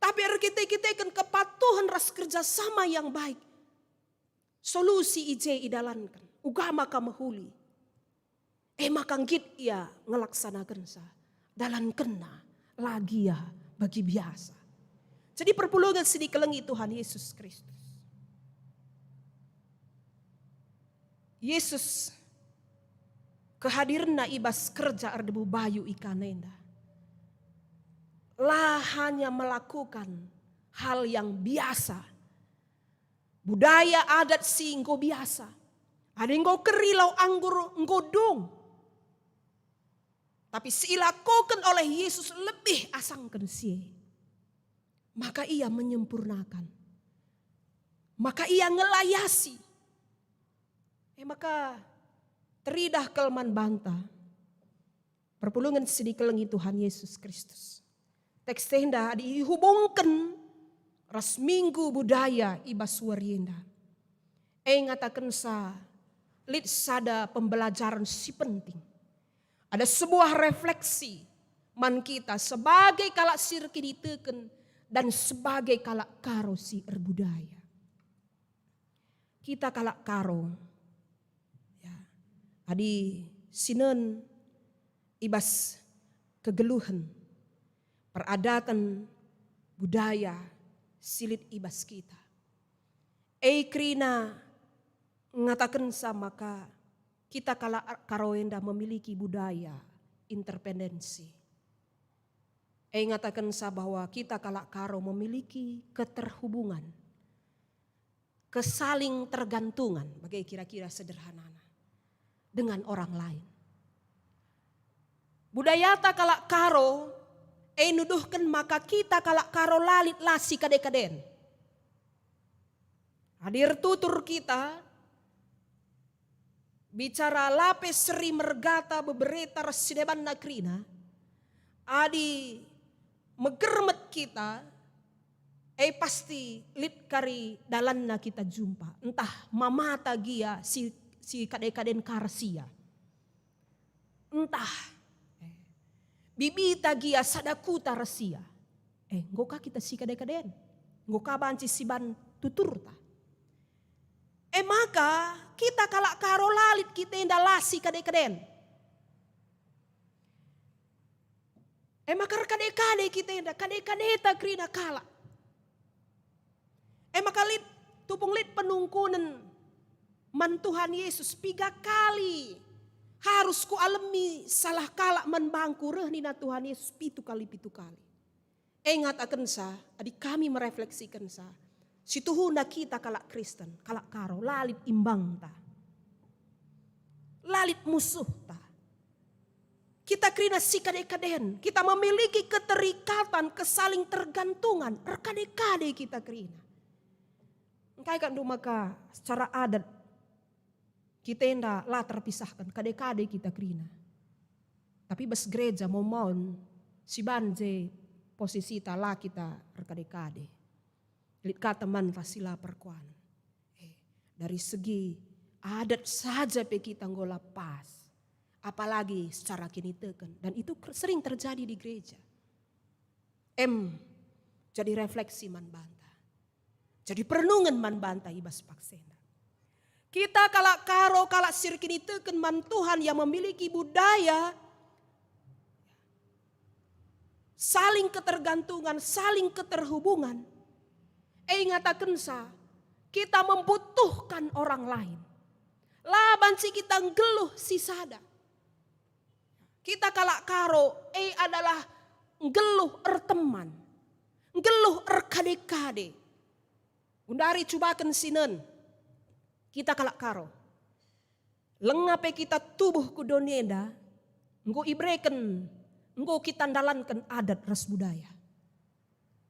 Tapi erkite-kiteken kepatuhen ras kerja sama yang baik, solusi i je idalanken, uga maka mehuli. E maka nggit ia ngelaksanakensa, dalankenna la gia bagi biasa. Jadi perpulungen si dikelengi Tuhan Yesus Kristus. Yesus kehadirenna i bas kerja erdemu bayu i Kana enda la hanya melakukan hal yang biasa, budaya adat si enggo biasa. Adi enggo keri lau anggur enggo dung. Tapi si ilakoken oleh Yesus lebih asangken si e. Maka ia menyempurnakan. Maka ia ngelayasi. E maka teridah kal man banta. Perpulungen si dikelengi Tuhan Yesus Kristus. Teks enda adi ihubungken ras minggu budaya i bas wari enda, e ngatakensa lit sada pembelajaren si penting. Ada sebuah refleksi man kita sebagai kalak si erkiniteken dan sebagai kalak Karo si erbudaya. Kita kalak Karo, ya, adi sinen i bas kegeluhen, peradaten, budaya si lit i bas kita. E kerina ngatakensa maka kita kalak Karo enda memiliki budaya interdependensi. E ngatakensa bahwa kita kalak Karo memiliki keterhubungan, kesaling tergantungan, bage kira-kira sederhanana, dengan orang lain. Budayata kalak Karo, e nuduhken maka kita kalak Karo la lit la sikade-kaden. Adi ertutur kita, bicara la pe seri mergata bebereta ras sidebanna kerina, adi megermet kita, e pasti lit kari dalanna kita jumpa, ntah mamata gia si, si kade-kaden ka ras ia. Ntah, eh, bibita gia sada kuta ras ia. Eh, enggo ka kita sikade-kaden. Enggo ka banci siban tuturta. E maka, kita kalak Karo la lit kita enda la sikade-kaden. E maka erkade-kade kita enda, kade-kadeta kerina kalak. E maka lit, tupung lit penungkunen man Tuhan Yesus, piga kali harus kualemi salah kalak man bangku, reh nina Tuhan Yesus pitu kali, pitu kali. E ngatakensa, adi kami merefleksikensa, situhuna kita kalak Kristen, kalak Karo, la lit imbangta, la lit musuhta. Kita kerina sikade-kaden, kita memiliki keterikatan, kesaling tergantungan, erkade-kade kita kerina. Engkai kap ndu maka secara adat kita enda la terpisahken, kade-kade kita kerina. Tapi bas gereja mau-maun siban je posisita la kita erkade-kade. Lit ka temanta si la perkuan. Eh, dari segi adat saja pe kita enggo la pas, apalagi secara kiniteken. Dan itu ker-, sering terjadi di gereja. Em, jadi refleksi man banta. Jadi perenungen man banta i bas paksa enda. Kita kalak Karo, kalak si erkiniteken man Tuhan yang memiliki budaya saling ketergantungan, saling keterhubungan. E ngatakensa, kita membutuhkan orang lain. La banci kita nggeluh sisada. Kita kalak Karo, e adalah nggeluh erteman, nggeluh erkade-kade. Gundari cubaken sinen, kita kalak Karo. Lenga pe kita tubuh ku doni enda, enggo ibereken, enggo kita ndalanken adat ras budaya.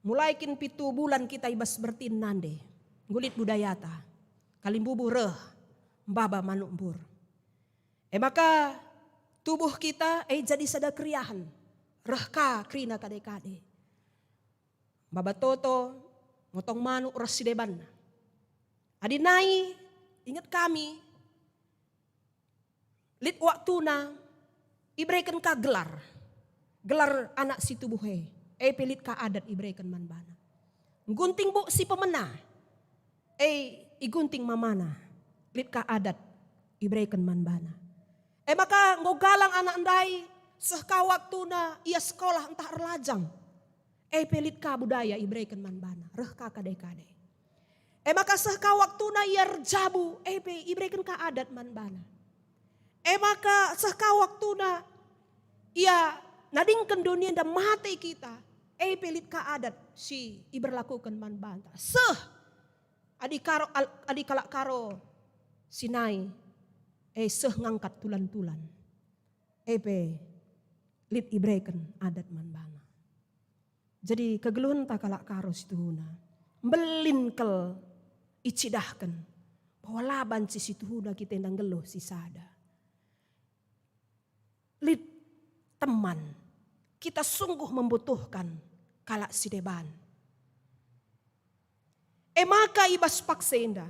Mulai kin pitu bulan kita i bas bertin nande, enggo lit budayata. Kalimbubu reh, mbaba manuk mbur. E maka tubuh kita, e, jadi sada keriahen, reh ka kerina kade-kade. Mbaba toto, motong manuk reh si debanna. Adi nai, inget kami, lit waktuna, ibereken ka gelar. Gelar anak si tubuh e, e pe lit ka adat ibereken man bana. Nggunting buk si pemena, e igunting mamana, lit ka adat ibereken man bana. E maka enggo galang anak ndai, seh ka waktuna ia sekolah ntah erlajang. E pe lit ka budaya ibereken man bana, reh ka kade-kade. E maka seh ka waktuna ia erjabu, e pe ibereken ka adat man bana. E maka seh ka waktuna ia nadingken doni enda mate kita, e pe lit ka adat si iberlakuken man banta. Seh adi Karo, al-, adi kalak Karo si nai, e seh ngangkat tulan-tulan, e pe lit ibereken adat man bana. Jadi kegeluhenta kalak Karo situhuna mbelin kal icidahken bahwa la banci situhuna kita enda nggeluh sisada. Lit teman, kita sungguh membutuhkan kalak si deban. E maka i bas paksa enda,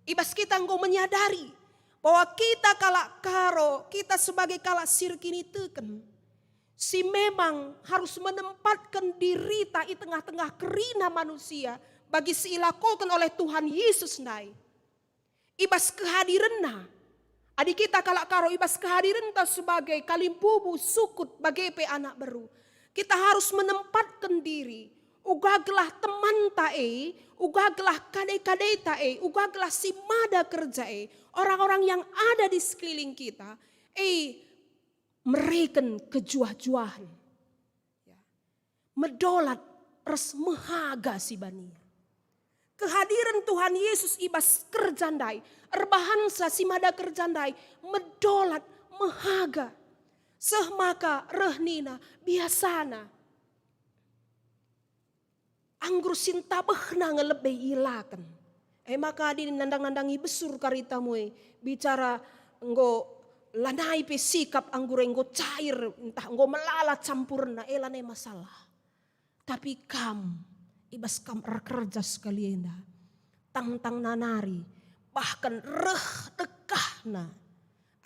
i bas kita enggo menyadari bahwa kita kalak Karo, kita sebagai kalak si erkiniteken, si memang harus menempatken dirita i tengah-tengah kerina manusia bagi si ilakoken oleh Tuhan Yesus ndai. I bas kehadirenNa, adi kita kalak Karo i bas kehadirenNa sebagai kalimbubu, sukut, bage pe anak beru, kita harus menempatken diri, uga gelah temanta e, uga gelah kade-kadeta e, uga gelah si mada kerja e, orang-orang yang ada di sekeliling kita e, mereken kejuah-juahen. Ya. Medolat ras mehaga si bania. Kehadiren Tuhan Yesus i bas kerja ndai, erbahansa si mada kerja ndai, medolat, mehaga. Seh maka reh nina, biasana. Anggur si ntabehna nge lebe ielaken. E maka adi nandang-nandangi besur karitamu e, bicara enggo lanai pe sikap anggur e enggo cair, ntah enggo melala campurna, e lanai masalah. Tapi kam, i bas kam erkerja sekali enda, tangtangna nari, bahkan reh dekahna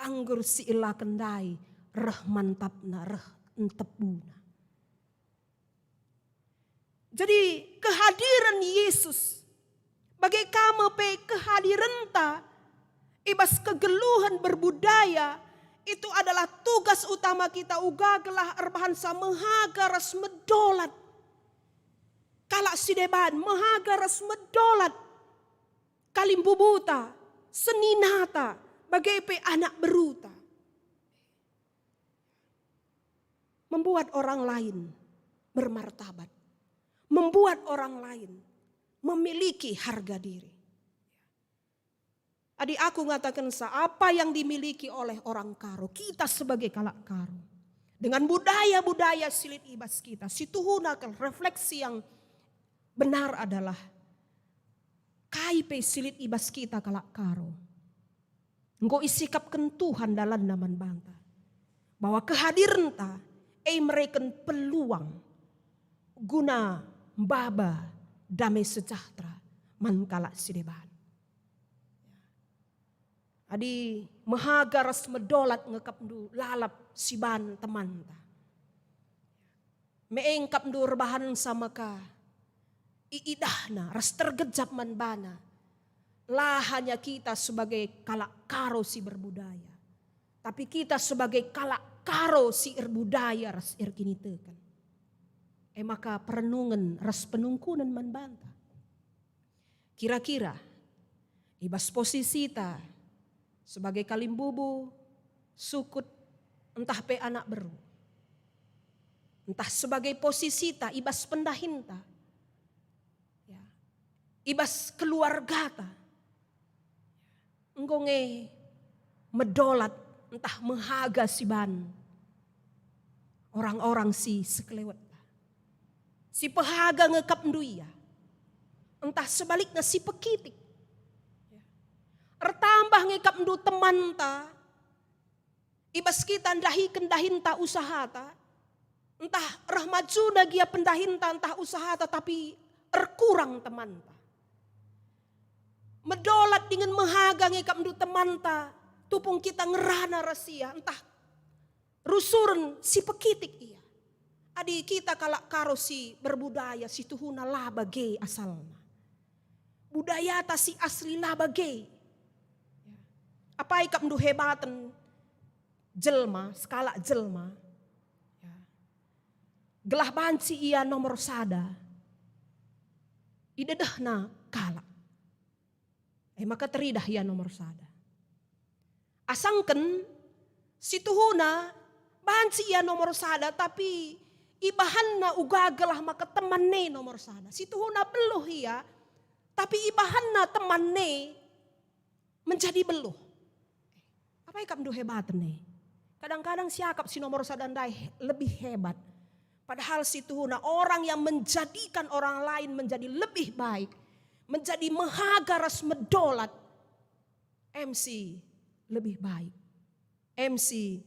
anggur si ielaken ndai, reh mantapna, reh entebuna. Jadi, kehadiren Yesus, bage ka me pe kehadirenta i bas kegeluhen berbudaya, itu adalah tugas utama kita uga gelah erbahansa mehaga ras medolat kalak si deban, mehaga ras medolat kalimbubuta, seninata, bage pe anak beruta. Membuat orang lain bermartabat, membuat orang lain memiliki harga diri. Adi aku ngatakensa, apa yang dimiliki oleh orang Karo, kita sebagai kalak Karo, dengan budaya-budaya si lit i bas kita, situhuna kal refleksi yang benar adalah kai pe si lit i bas kita kalak Karo. Enggo isikapken Tuhan dalanNa man banta, bahwa kehadirenta e mereken peluang guna maba dame sejahtera man kalak si deban. Adi mehaga ras medolat nge akapndu lalap siban temanta. Me e akapndu erbahansa maka iidahna ras tergejap man bana. La hanya kita sebagai kalak Karo si berbudaya, tapi kita sebagai kalak Karo si erbudaya ras erkiniteken. E maka perenungen ras penungkunen man banta. Kira-kira i bas posisita sebagai kalimbubu, sukut, ntah pe anak beru, ntah sebagai posisita i bas pendahinta, ya, i bas keluargata, enggo nge medolat ntah mehaga siban orang-orang si sekelewetta. Si pehaga nge akapndu ia, ntah sebalikna si pekitik. Ertambah nge akapndu temanta, i bas kita ndahiken dahinta usahata, ntah reh majuna gia pendahinta ntah usahata, tapi erkurang temanta. Medolat dingen mehaga nge akapndu temanta, tupung kita ngerana ras ia, ntah rusuren si pekitik ia. Adi kita kalak Karo si berbudaya, situhuna la bage asalna. Budayata si asli la bage. Ya. Apai akapndu hebaten jelma, sekalak jelma? Ya. Gelah banci ia nomor sada i dedehna kalak. E maka teridah ia nomor sada. Asangken situhuna banci ia nomor sada, tapi ibahanna uga gelah maka teman e nomor sada. Situhuna beluh ia, tapi ibahanna teman e menjadi beluh. Apai akapndu hebaten e? Kadang-kadang siakap si nomor sada ndai he-, lebih hebat. Padahal situhuna orang yang menjadikan orang lain menjadi lebih baik, menjadi mehaga ras medolat, e me si lebih baik, e me si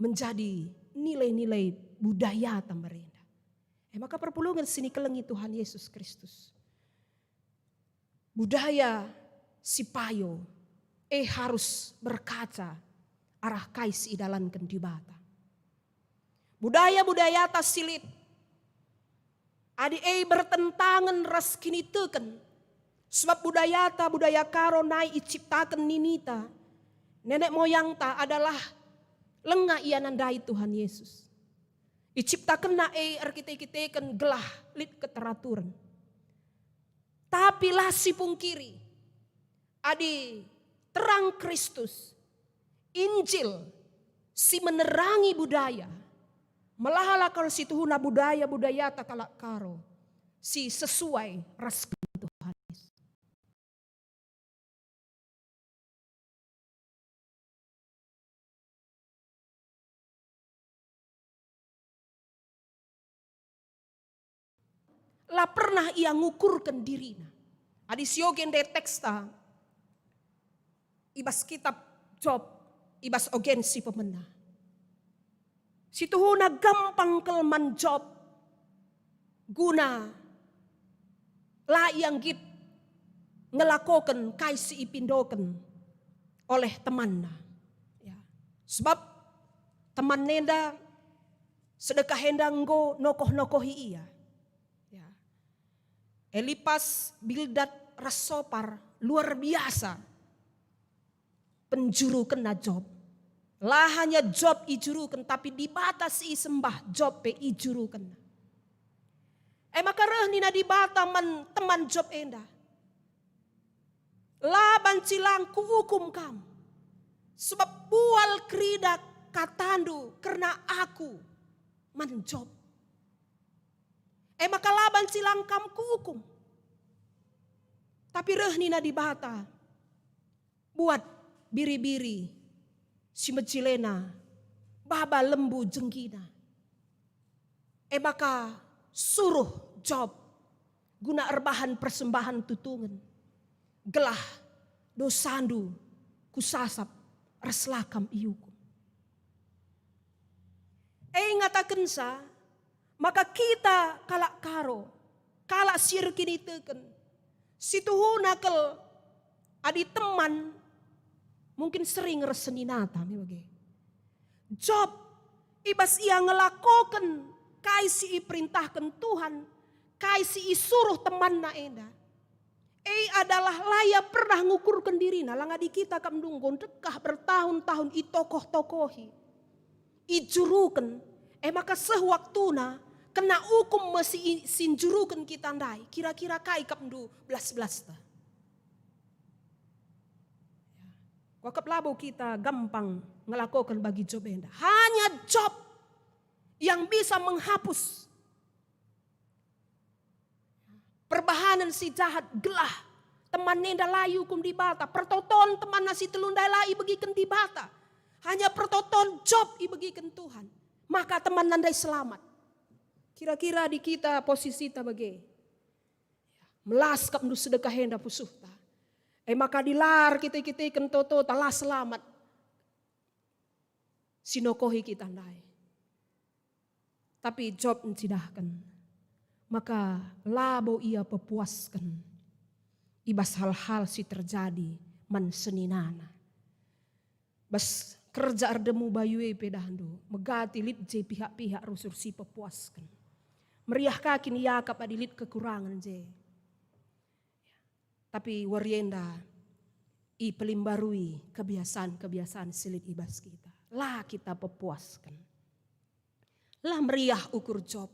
menjadi nilai-nilai budayata merenda. E maka perpulungen si nikelengi Tuhan Yesus Kristus. Budaya si payo e harus berkaca arah kai si idalanken Dibata. Budaya-budayata si lit, adi e bertentangen ras kiniteken, sebab budayata, budaya Karo nai iciptaken ninita, nenek moyangta adalah langa ia nandai Tuhan Yesus. Iciptakenna e erkite-kiteken gelah lit keteraturen. Tapi la sipungkiri, adi terang Kristus, Injil si menerangi budaya, melala kal situhuna budaya-budayata kalak Karo si sesuai ras Tuhan Yesus. La pernah ia ngukurken dirina. Adi siogen de teksta i bas kitab Job, i bas ogen si pemena. Situhuna gampang kal man Job guna la ia nggit ngelakoken kai si ipindoken oleh temanna. Ya. Sebab teman enda, sedekah enda enggo nokoh-nokohi ia. Ya. Elipas, Bildad, ras Sopar luar biasa penjurukenna Job. La hanya Job ijuruken, tapi Dibata si isembah Job pe ijurukenna. E maka reh nina Dibata man teman Job enda, "La banci lang kuukum kam, sebab bual kerina katandu kerna aku man Job. E maka la banci lang kam kuukum." Tapi reh nina Dibata, "Buat biri-biri si mejilena, baba lembu jenggina. E maka suruh Job guna erbahan persembahen tutungen, gelah dosandu kusasap ras la kam iukum." E ngatakenca maka kita kalak Karo, kalak si erkiniteken, situhuna kal adi teman mungkin sering ras seninata me bage. Job, i bas ia ngelakoken kai si iperintahken Tuhan, kai si isuruh temanna enda, e adalah la ia pernah ngukurken dirina. Langadi kita kap ndunggo ndekah bertahun-tahun itokoh-tokohi, ijuruken, e maka seh waktuna kena ukum me si i-, si njuruken kita ndai. Kira-kira kai kap ndu belas-belasta? Ya. Kuakap labo kita gampang ngelakoken bagi Job enda. Hanya Job yang bisa menghapus perbahanen si jahat gelah teman enda la iukum Dibata. Pertoton temanna si telu ndai la ibegiken Dibata. Hanya pertoton Job ibegiken Tuhan. Maka temanna ndai selamat. Kira-kira di kita posisita bage. Melas kap ndu sedekah enda pusuhta. E maka dilar kita-kitaken toto ta la selamat si nokohi kita ndai. Tapi Job ncidahken maka labo ia pepuasken i bas hal-hal si terjadi man seninana. Bas kerja erdemu bayu e pe dahndu, megati lit je pihak-pihak rusur si pepuasken. Meriah ka kin iakap adi lit kekurangen je. Tapi wari enda ipelimbarui kebiasaan-kebiasaan si lit i bas kita. La kita pepuasken. La meriah ukur Job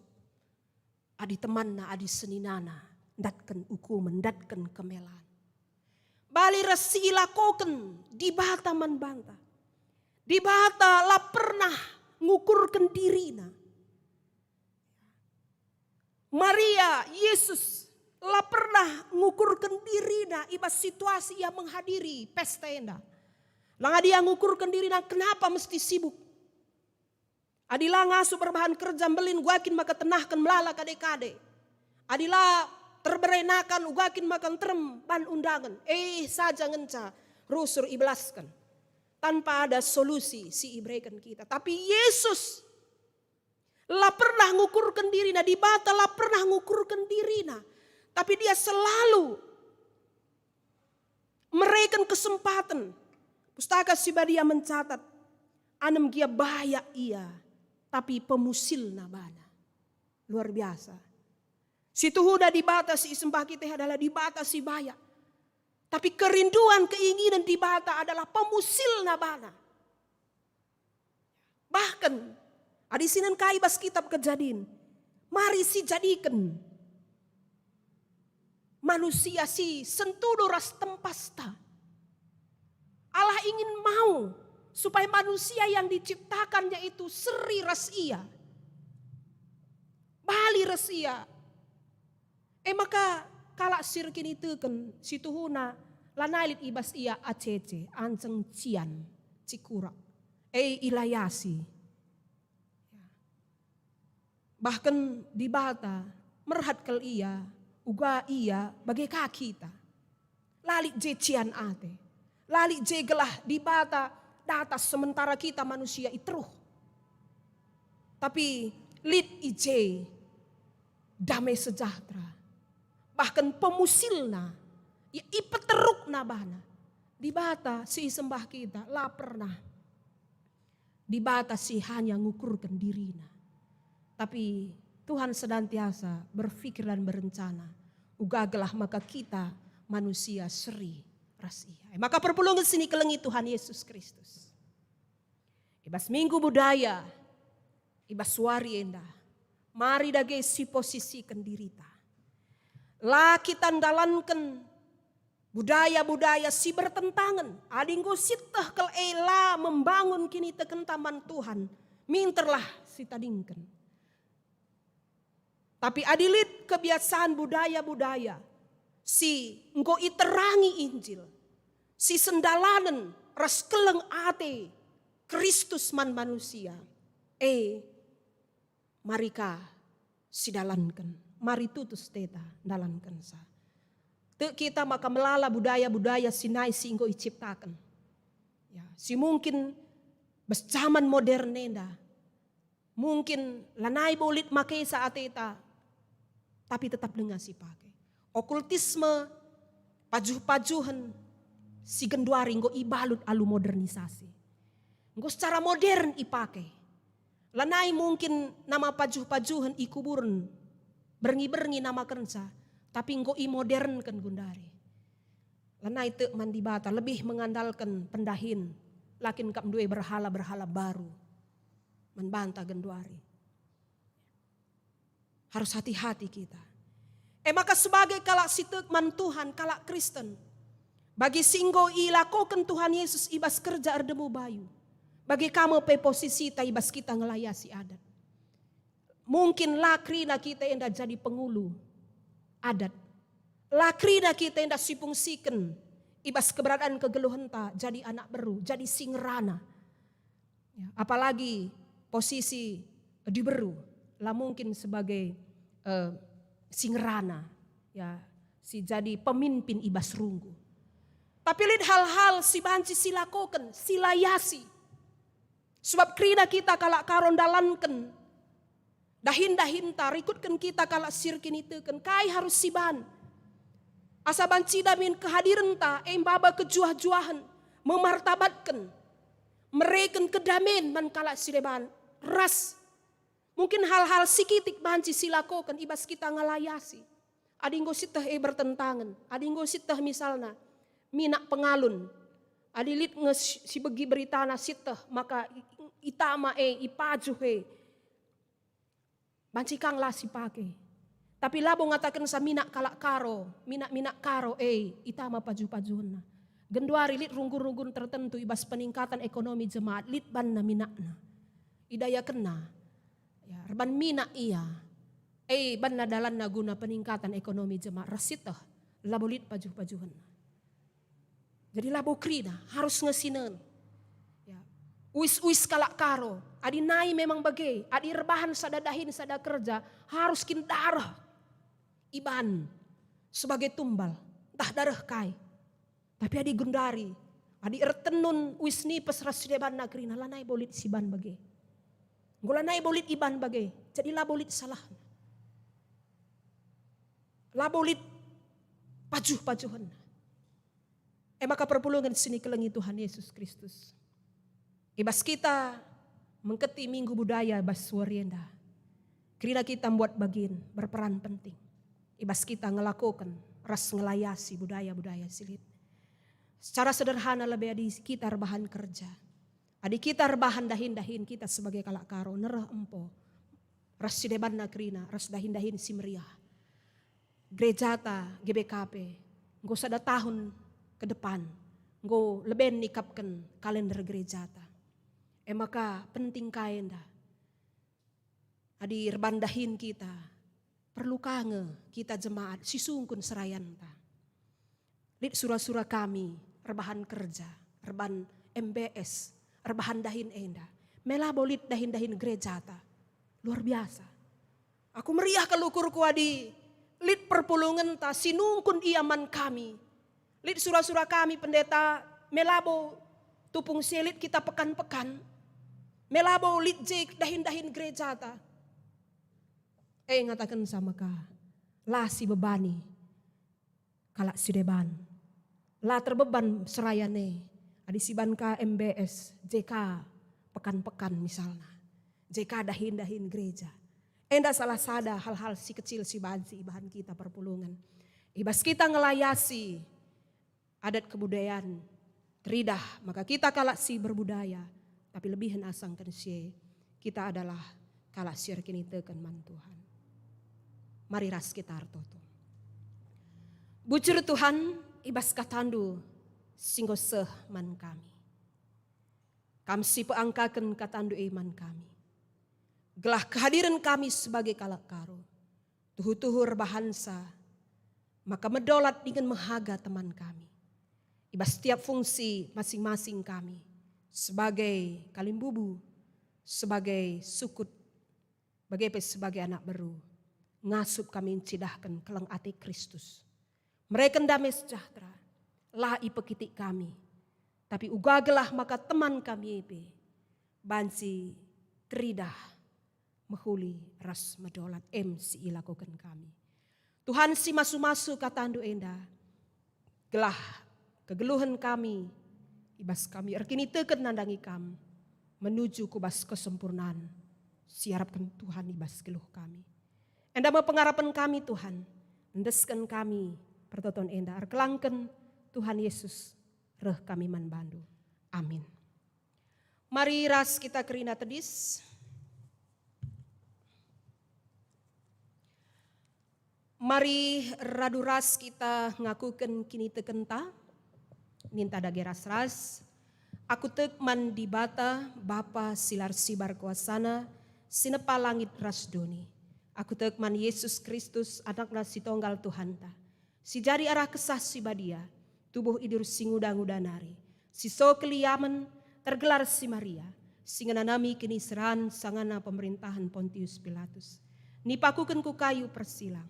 adi temanna, adi seninana ndatken ukumen, ndatken kemelan. Bali ras si ilakoken Dibata man banta. Dibata la pernah ngukurken dirina. Maria, Yesus, la pernah ngukurken dirina i bas situasi ia menghadiri pesta enda. Langadi ia ngukurken dirina, kenapa mesti sibuk? Adi la ngasup erbahan kerja mbelin, uga kin maka tenahken melala kade-kade. Adi la terbere nakan, uga kin maka nterem ban undangen. Eh saja ngenca rusur ibelasken. Tanpa ada solusi si ibereken kita. Tapi Yesus la pernah ngukurken dirina, Dibata la pernah ngukurken dirina. Tapi Dia selalu mereken kesempaten. Pustaka Si Badia mencatat, "Anem gia bayak ia tapi pemusilna bana. Luar biasa. Situhuna Dibata si isembah kita adalah Dibata si bayak. Tapi kerinduan, keinginen Dibata adalah pemusilna bana. Bahken, adi sinen kai bas kitab Kejadin, mari sijadiken manusia si sentudu ras tempasta. Allah ingin mau supaya manusia yang diciptakannya itu seri ras Ia, bali ras Ia. E maka kalak si erkiniteken situhuna lanai lit i bas ia acece, anceng cian, cikurak, e ilayasi. Bahken Dibata merhat kal ia, uga ia bage ka kita. La lit je cian ate, la lit je gelah Dibata datas sementara kita manusia i teruh. Tapi lit i je dame sejahtera, bahken pemusilna, ia ipeterukna bana. Dibata si isembah kita la pernah Dibata si hanya ngukurken diriNa. Tapi Tuhan senantiasa berpikir dan berencana, uga gelah maka kita manusia seri ras Ia. E maka perpulungen si ikelengi Tuhan Yesus Kristus, i bas Minggu Budaya, i bas wari enda, mari dage siposisiken dirita. La kita ndalanken budaya-budaya si bertentangen. Adi enggo sieteh kal e la membangun kinitekenta man Tuhan, minterlah sitadingken. Tapi adi lit kebiasaan budaya-budaya si enggo iterangi Injil, si sendalanen ras keleng ate Kristus man manusia, e, mari ka sidalanken, mari tutus teta ndalankenca. Tek kita maka melala budaya-budaya si nai si enggo iciptaken. Ya, si mungkin bas jaman modern enda, mungkin lanai bo lit makesa ateta, tapi tetap denga sipake. Okultisme, pajuh-pajuhen si genduari enggo ibalut alu modernisasi. Enggo secara modern ipake. Lanai mungkin nama pajuh-pajuhen i kuburen, berngi-berngi namakenca, tapi enggo imodernken gundari. Lanai tek man Dibata, lebih mengandalken pendahin, la kin kap ndue berhala-berhala baru man banta genduari. Harus hati-hati kita. E maka sebagai kalak si tek man Tuhan, kalak Kristen, bagi si enggo ilakoken Tuhan Yesus i bas kerja erdemu bayu, bage ka me pe posisita i bas kita ngelayasi adat. Mungkin la kerina kita enda jadi pengulu adat. La kerina kita enda sipungsiken i bas keberadaan kegeluhenta jadi anak beru, jadi si ngerana. Ya, apalagi posisi diberu, la mungkin sebagai, eh, si ngerana, ya, si jadi pemimpin i bas runggu. Tapi lit hal-hal si banci silakoken, silayasi. Sebab kerina kita kalak Karo ndalanken dahin-dahinta, rikutken kita kalak si erkiniteken, kai harus siban. Asa banci damin kehadirenta, e maba kejuah-juahen, memartabatken, mereken kedamen man kalak si deban, ras mungkin hal-hal si kitik banci silakoken i bas kita ngelayasi. Adi enggo sieteh e bertentangen, adi enggo sieteh misalna minak pengalun, adi lit nge si, si begi beritana sieteh, maka i, itama e, ipajuh e. Banci kang la sipake. Tapi labo ngatakenca minak kalak Karo, minak-minak Karo e, itama pajuh-pajuhenna. Genduari lit runggun-runggun tertentu i bas peningkatan ekonomi jemaat, lit banna minakna. Idayakenna, ya, erban minak ia. E, banna dalanna guna peningkatan ekonomi jemaat ras sieteh, labo lit pajuh-pajuhenna. Jadi labo kerina, harus nge sinen. Ya. Uis-uis kalak Karo, adi nai memang bage, adi erbahan sada dahin sada kerja, harus kin dareh iban sebagai tumbal, ntah dareh kai. Tapi adi gundari, adi ertenun uis nipes ras si debanna kerina, lanai bo lit siban bage. Enggo lanai bo lit iban bage, jadi labo lit salahna. Labo lit pajuh-pajuhenna. E maka perpulungen si ikelengi Tuhan Yesus Kristus. I bas kita mengketi Minggu Budaya bas wari enda. Kerina kita mbuat bagin berperan penting i bas kita ngelakoken ras ngelayasi budaya-budaya si lit. Secara sederhana lebe adi kita erbahan kerja, adi kita erbahan dahin-dahin kita sebagai kalak Karo, nereh empo ras si debanna kerina ras dahin-dahin si meriah. Gerejata G B K P enggo sada tahun ke depan enggo leben nikapken kalender gerejata. E maka penting ka enda. Adi erban dahin kita, perlu ka nge kita jemaat si sungkun serayanta. Lit sura-sura kami erbahan kerja, erban M B S, erbahan dahin enda. Me labo lit dahin-dahin gerejata. Luar biasa. Aku meriah kal ukurku adi lit perpulungenta si nungkun ia man kami. Lit sura-sura kami, pendeta, me labo tupung si e lit kita pekan-pekan. Me labo lit je dahin-dahin gerejata. E ngatakenca maka, la sibebani kalak si deban. La terbeban serayan e, adi siban ka M B S, J K pekan-pekan misalna, J K dahin-dahin gereja. Enda salah sada hal-hal si kecil si banci ibahan kita perpulungen. I bas kita ngelayasi adat kebudayaan, teridah maka kita kalak si berbudaya, tapi lebihen asangken si e, kita adalah kalak si erkiniteken man Tuhan. Mari ras kita ertoto. Bujur Tuhan, i bas kataNdu si enggo seh man kami. Kam si peangkaken kataNdu e man kami, gelah kehadiren kami sebagai kalak Karo tuhu-tuhu erbahanca maka medolat dingen mehaga teman kami. I bas tiap fungsi masing-masing kami, sebagai kalimbubu, sebagai sukut, bage pe sebagai anak beru, ngasup kami ncidahken keleng ate Kristus. Mereken dame sejahtera, la ipekitik kami, tapi uga gelah maka teman kami e pe banci teridah, mehuli ras medolat em si ilakoken kami. Tuhan si masu-masu kataNdu enda, gelah kegeluhen kami i bas kami erkiniteken nandangi Kam menuju ku bas kesempurnaan si iarapken Tuhan i bas geluh kami. Enda me pengarapen kami, Tuhan, endesken kami pertoton enda erkelangken Tuhan Yesus reh kami man baNdu. Amin. Mari ras kita kerina tedis. Mari radu ras kita ngakuken kinitekenta. Ninta dage ras-ras. Aku tek man Dibata, Bapa si la ersibar kuasana, si nepa langit ras doni. Aku tek man Yesus Kristus, AnakNa si Tonggal Tuhanta, si jadi arah Kesah Si Badia, tubuh idur si nguda-nguda nari, si so keliamen, ergelar si Maria, si ngenanami kiniseran sangana pemerintahen Pontius Pilatus. Nipakuken ku kayu persilang,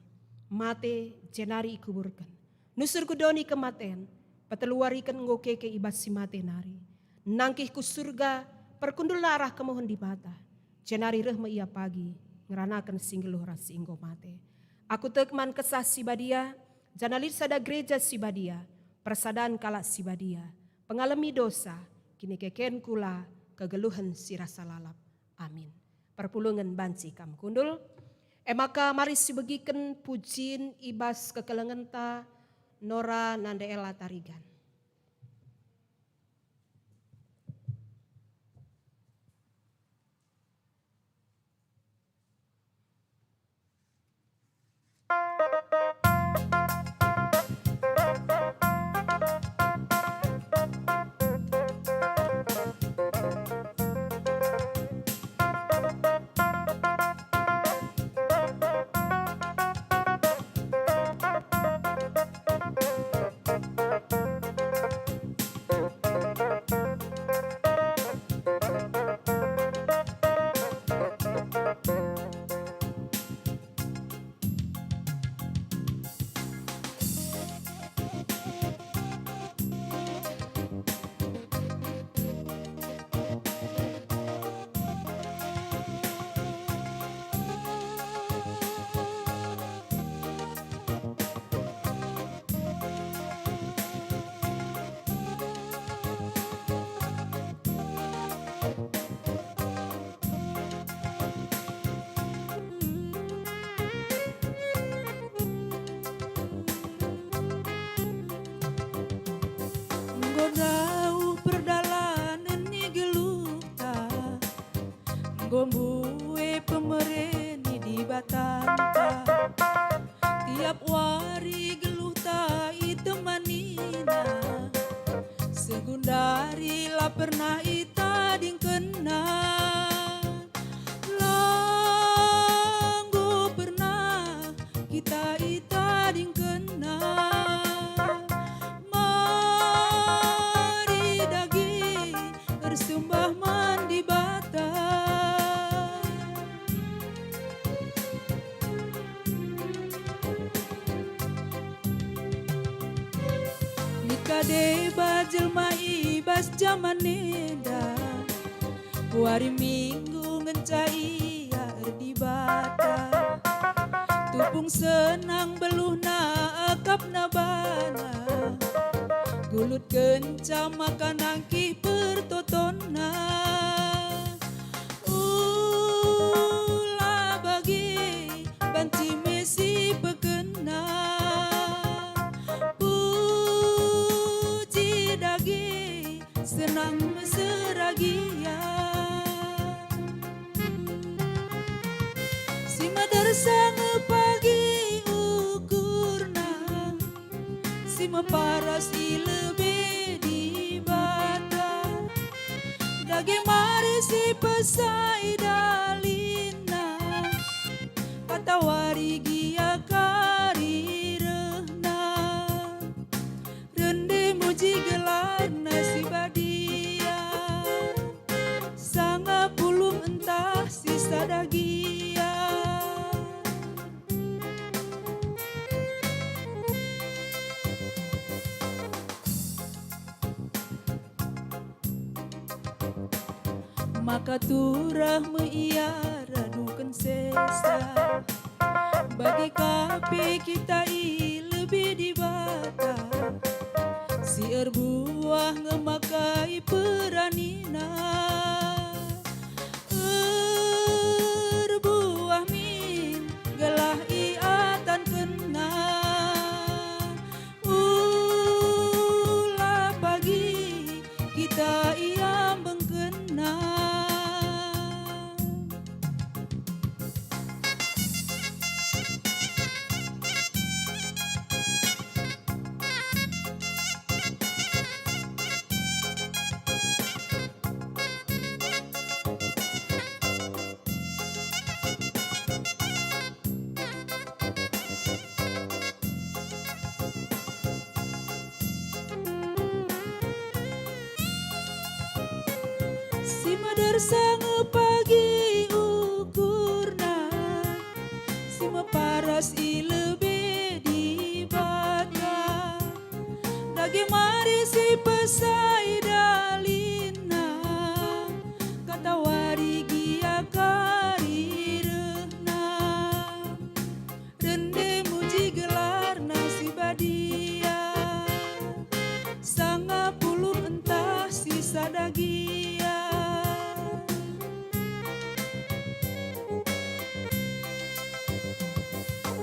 mate, jenari ikuburken. Nusur ku doni kematen, peteluwariken enggo keke i bas si mate nari. Nangkih ku Surga, perkundulna arah kemuhen Dibata, jenari reh me Ia pagi, ngeranaken si nggeluh ras si enggo mate. Aku tek man Kesah Si Badia, janah lit sada gereja si badia, persadan kalak si badia, pengalemi dosa, kinikeken kula, kegeluhen si rasa lalap. Amin. Perpulungen banci kam kundul. E maka mari sibegiken pujin i bas kekelengenta Nora nande Ella Tarigan. Enggo mbue pemeren ni Dibatanta, tiap wari geluhta itemanina. Segundari la pernah itadingkenna, la enggo pernah kita itadingkenna. Mari dage ersembah man Dibata. Lit ka deba jelma i bas jaman enda, wari Minggu ngenca ia erdibata. Tupung senang beluhna akapna bana, gulut kenca maka nangkih pertotonna. Ula bage banci me si pekena, puji dage senang mesera gia. Si medersa nge pagi ukurna, si meparas i lebe Dibata. Dage mari si pesa i dalinna, katawari gia kari rehna. Rende muji gelarna si badia, sanga pulung ntah si sada gia. Maka turah me ia raduken sesa. Bage ka pe kita i lebe Dibata, si erbuah nge maka iperanina. Erbuah min gelah iatankenna, ula pagi kita iambengkenna. Si medersa nge pagi ukurna, si meparas i lebe Dibata. Dage mari si pesa i dalinna, katawari gia kari rehna. Rende muji gelarna si badia, sanga pulung ntah si sada gia.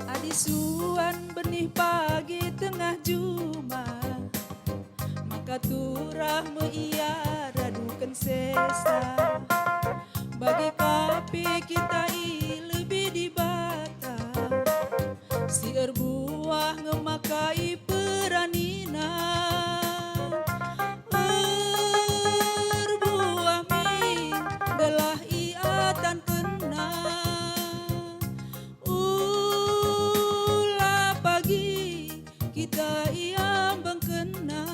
Adi suan benih pagi tengah juma, maka turah me ia raduken sesa. Bage ka pe kita i lebe Dibata, si erbuah nge maka iperanina. Erbuah min gelah iatankenna. Ula pagi kita iambangkenna.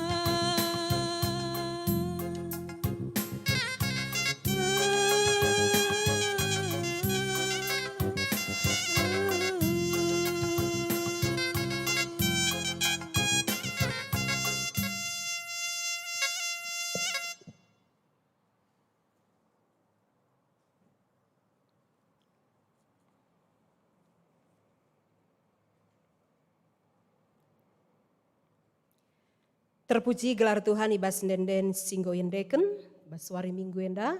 Terpuji gelar Tuhan i bas ende-enden si enggo iendeken, bas wari Minggu enda.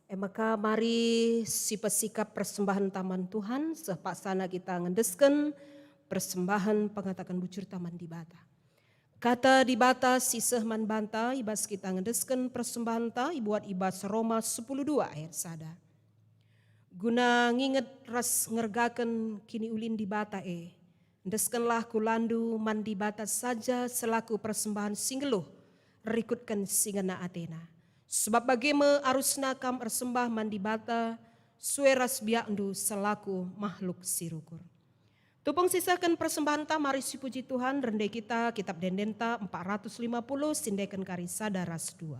E maka mari sipesikap persembahen taman Tuhan, seh paksana kita ngendesken persembahen pengataken bujur taman Dibata. Kata Dibata si seh man banta i bas kita ngendesken persembahenta ibuat i bas Roma sepuluh dua ayat sada. Guna nginget ras ngergaken kiniulin Dibata e, endeskenlah kulandu man Dibata saja selaku persembahen si nggeluh, rikutken si ngena atena. Sebab bage me arusna kam ersembah man Dibata, sue ras biakndu selaku mahluk si rukur. Tupung sisehken persembahenta, mari sipuji Tuhan, rende kita Kitab Ende-endenta empat ratus lima puluh, siendeken kari sada ras dua.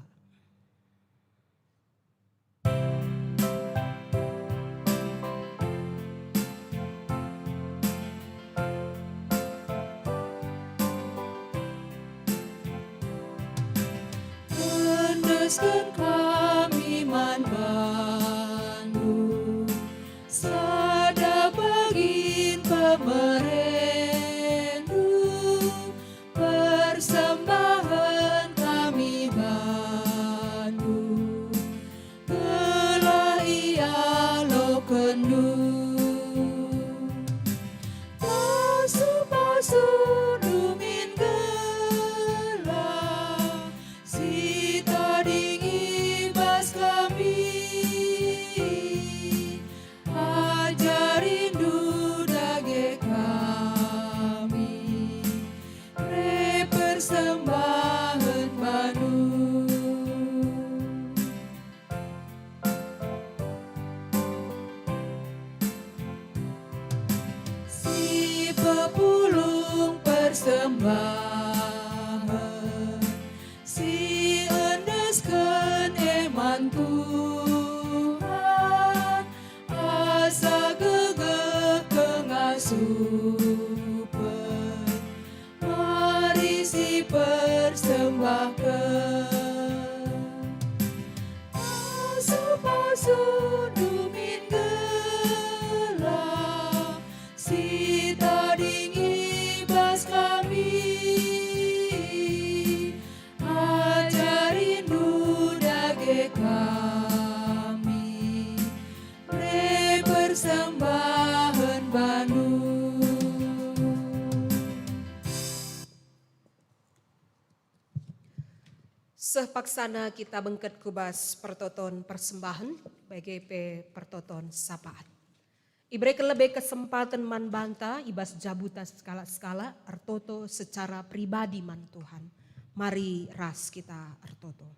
Endesken kami man bandu, sada pagin pemerendu, persembahen kami bandu, gelah ialokenndu. Pasu-pasundu min gelah si tading i bas kami. Ajarindu dage kami, bre persembahen bandu. Si pepulung persembahen si endesken e man Tuhan, asa gegeh kengasupen, mari sipersembahken. Pasu-pasundu min gelah si tading i bas kami. Ajarindu dage kami, bre persembahen bandu. Seh paksana kita bengket ku bas pertoton persembahen, bage pe pertoton sapaat. Ibereken lebe kesempaten man banta i bas jabuta sekalak-sekalak ertoto secara pribadi man Tuhan. Mari ras kita ertoto.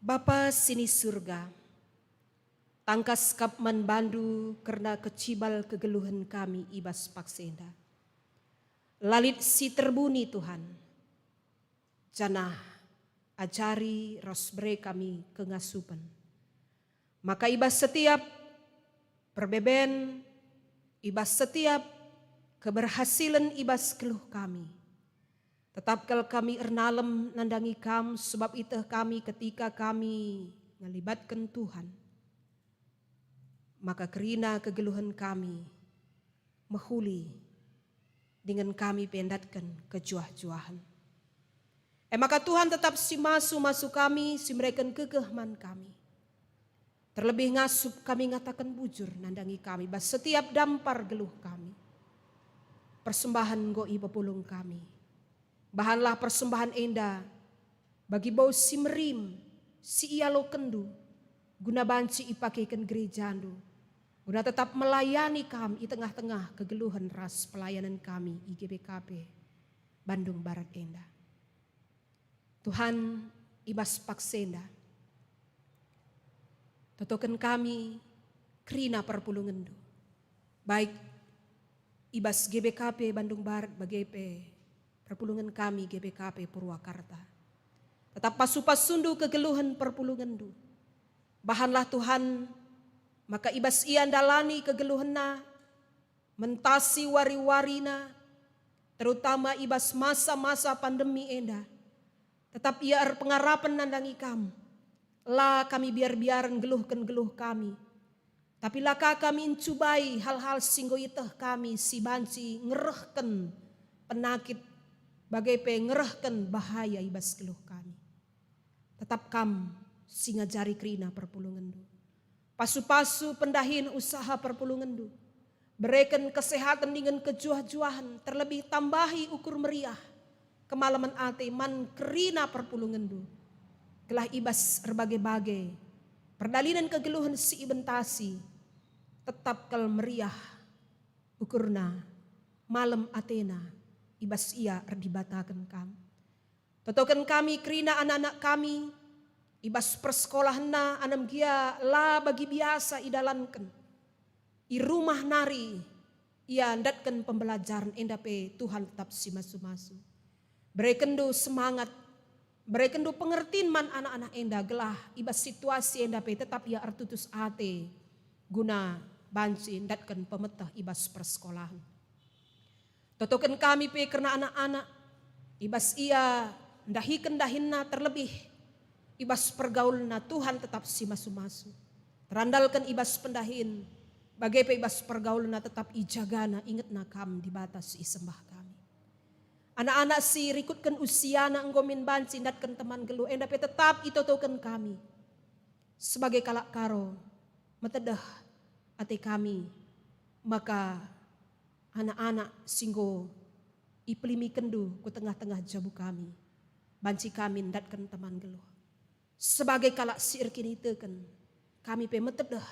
Bapa sini Surga, tangkas kap man bandu kerna kecibal kegeluhen kami i bas paksa enda. La lit si terbuni, Tuhan, janah ajari ras bere kami kengasupen. Maka i bas setiap perbeben, i bas setiap keberhasilen i bas geluh kami, tetap kal kami ernalem nandangi Kam, sebab ieteh kami ketika kami ngelibatken Tuhan, maka kerina kegeluhen kami mehuli dingen kami pe ndatken kejuah-juahen. E maka Tuhan tetap si masu-masu kami, si mereken gegeh man kami. Terlebih ngasup kami ngataken bujur nandangi kami bas setiap dampar geluh kami. Persembahen enggo ipepulung kami. Bahanlah persembahen enda bagi bau si merim, si ialokenndu, guna banci ipakeken gerejandu, guna tetap melayani Kam i tengah-tengah kegeluhen ras pelayanen kami i G B K P Bandung Barat enda. Tuhan, i bas paksa enda, totoken kami kerina perpulungenndu, baik i bas G B K P Bandung Barat bage pe perpulungen kami G B K P Purwakarta. Tetap pasu-pasundu kegeluhen perpulungenndu. Bahanlah Tuhan, maka i bas ia ndalani kegeluhenna, mentasi wari-warina, terutama i bas masa-masa pandemi enda. Tetap ia erpengarapen nandangi Kam. La kami biar-biaren geluhken geluh kami, tapi la ka kami ncubai hal-hal si enggo ieteh kami si banci ngerehken penakit, bage pe ngerehken bahaya i bas geluh kami. Tetap Kam si ngajari kerina perpulungenndu. Pasu-pasu pendahin usaha perpulungenndu. Bereken kesehaten dingen kejuah-juahen, terlebih tambahi ukur meriah kemalemen ate man kerina perpulungenndu, gelah i bas erbage-bage perdalinen kegeluhen si ibentasi, tetap kal meriah ukurna, malem atena i bas ia erdibataken kam. Totoken kami kerina anak-anak kami, i bas persekolahenna, anak gia la bagi biasa idalanken. I rumah nari ia ndatken pembelajaren, enda pe Tuhan tetap si masu-masu. Berekenndu semangat, berekenndu pengertin man anak-anak enda, gelah i bas situasi enda pe tetap ia ertutus ate guna banci ndatken pemeteh i bas persekolahen. Totoken kami pe kerna anak-anak, i bas ia ndahiken dahinna, terlebih i bas pergaulna, Tuhan tetap si masu-masu. Terandalken i bas pendahin, bage pe i bas pergaulna tetap ijagana, ingetna Kam Dibata si isembah kami. Anak-anak si rikutken usiana enggo min banci ndatken teman geluh, enda pe tetap itotoken kami. Sebagai kalak Karo, metedeh ate kami maka anak-anak si enggo ipelimikenNdu ku tengah-tengah jabu kami, banci kami ndatken teman geluh. Sebagai kalak si erkiniteken, kami pe metedeh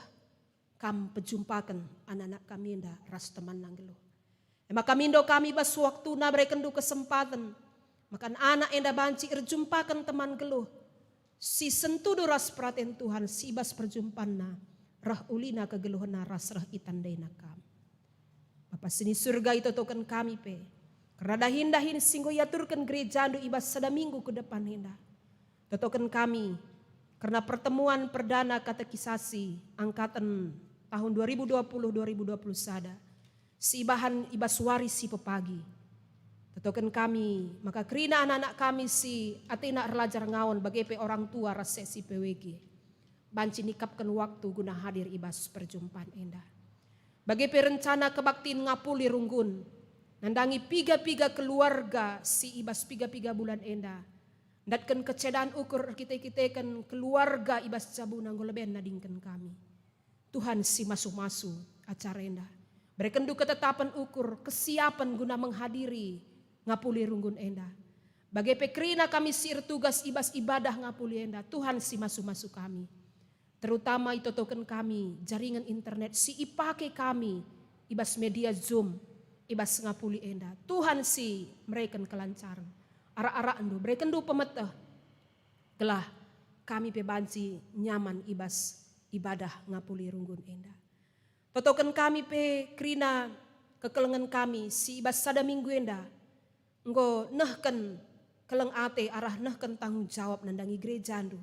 Kam pejumpaken anak-anak kami enda ras temanna nggeluh. E maka mindo kami bas waktuna berekenNdu kesempaten, maka anak enda banci erjumpaken teman nggeluh si sentudu ras peraten Tuhan, si i bas perjumpanna reh ulina kegeluhenna ras reh itandaina Kam. Bapa si ni Surga, itotoken kami pe kerna dahin-dahin si enggo iaturken gerejaNdu i bas sada minggu ku depan enda. Totoken kami kerna pertemuan perdana katekisasi angkatan tahun dua ribu dua puluh dua ribu dua puluh sada si ibahan i bas wari si pepagi. Totoken kami maka kerina anak-anak kami si atena erlajar ngawan, bage pe orang tua ras seksi P W G, banci nikapken waktu guna hadir i bas perjumpan enda. Bage pe rencana kebaktin ngapuli runggun, nandangi piga-piga keluarga si i bas piga-piga bulan enda, ndatken kecedan ukur erkite-kiteken keluarga i bas jabuna enggo leben nadingken kami. Tuhan si masu-masu acara enda, berekenNdu ketetapen ukur, kesiapen guna menghadiri ngapuli runggun enda. Bage pe kerina kami si ertugas i bas ibadah ngapuli enda, Tuhan si masu-masu kami. Terutama itotoken kami jaringan internet si ipake kami i bas media Zoom, i bas ngapuli enda. Tuhan si mereken kelancaren, arak-arakNdu, berekenNdu pemeteh, gelah kami pe banci nyaman i bas ibadah ngapuli runggun enda. Totoken kami pe kerina kekelengen kami si i bas sada minggu enda enggo nehken keleng ate arah nehken tanggung jawab nandangi gerejaNdu,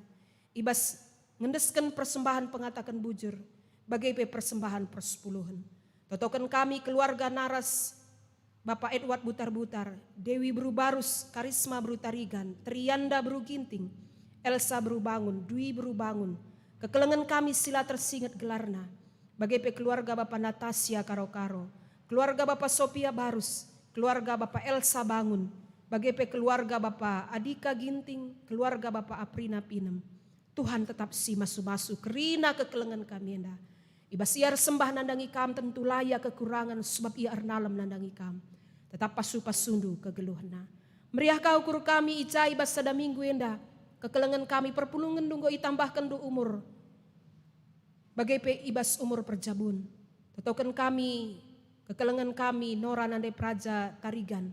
i bas ngendesken persembahan pengataken bujur, bage pe persembahan persepuluhen. Totoken kami keluarga naras Bapa Edward Butar-Butar, Dewi Beru Barus, Karisma Beru Tarigan, Trianda Beru Ginting, Elsa Beru Bangun, Dwi Beru Bangun, kekelengen kami si la tersinget gelarna, bage pe keluarga Bapa Natasia Karo-Karo, keluarga Bapa Sopia Barus, keluarga Bapa Elsa Bangun, bage pe keluarga Bapa Adika Ginting, keluarga Bapa Aprina Pinem. Tuhan tetap si masu-masu kerina kekelengen kami enda. I bas ia ersembah nandangi Kam tentu la ia kekurangen, sebab ia ernalem nandangi Kam. Tetap pasu-pasuNdu kegeluhenna. Meriah ka ukur kami i ja i bas sada minggu enda, kekelengen kami perpulungenNdu enggo itambahkenNdu umur, bage pe i bas umur perjabun. Totoken kami, kekelengen kami Nora nande Peraja Tarigan,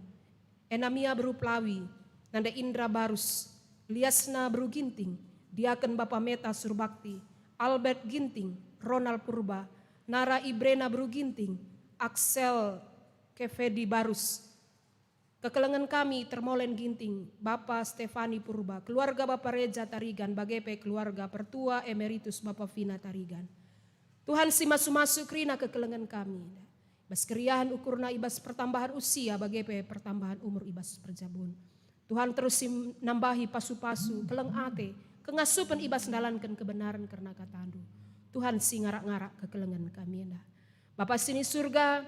Enamia Beru Pelawi, nande Indra Barus, Liasna Beru Ginting, Diaken Bapa Meta Surbakti, Albert Ginting, Ronald Purba, Nara Ibrena Beru Ginting, Axel Kevedi Barus, kekelengen kami Termolen Ginting, Bapa Stefani Purba, keluarga Bapa Reja Tarigan, bage pe keluarga Pertua Emeritus Bapa Vina Tarigan. Tuhan si masu-masu kerina kekelengen kami enda. I bas keriahen ukurna i bas pertambahan usia, bage pe pertambahan umur i bas perjabun. Tuhan terus si nambahi pasu-pasu, keleng ate, kengasupen i bas ndalanken kebenaren kerna kataNdu. Tuhan si ngarak-ngarak kekelengen kami enda. Bapa si ni Surga,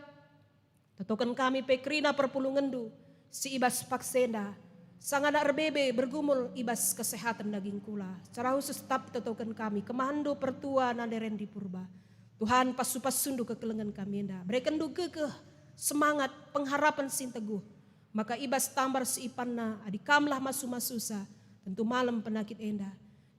totoken kami pe kerina perpulungenNdu si i bas paksa enda, sangana erbebe bergumul i bas kesehaten daging kula. Secara khusus tetap totoken kami kemahenNdu Pertua nande Rendi Purba. Tuhan, pasu-pasundu kekelengen kami enda. Berekenndu gegeh, semangat, pengharapen si nteguh. Maka i bas tambar si ipanna, adi Kamlah masu-masusa, tentu malem penakit enda.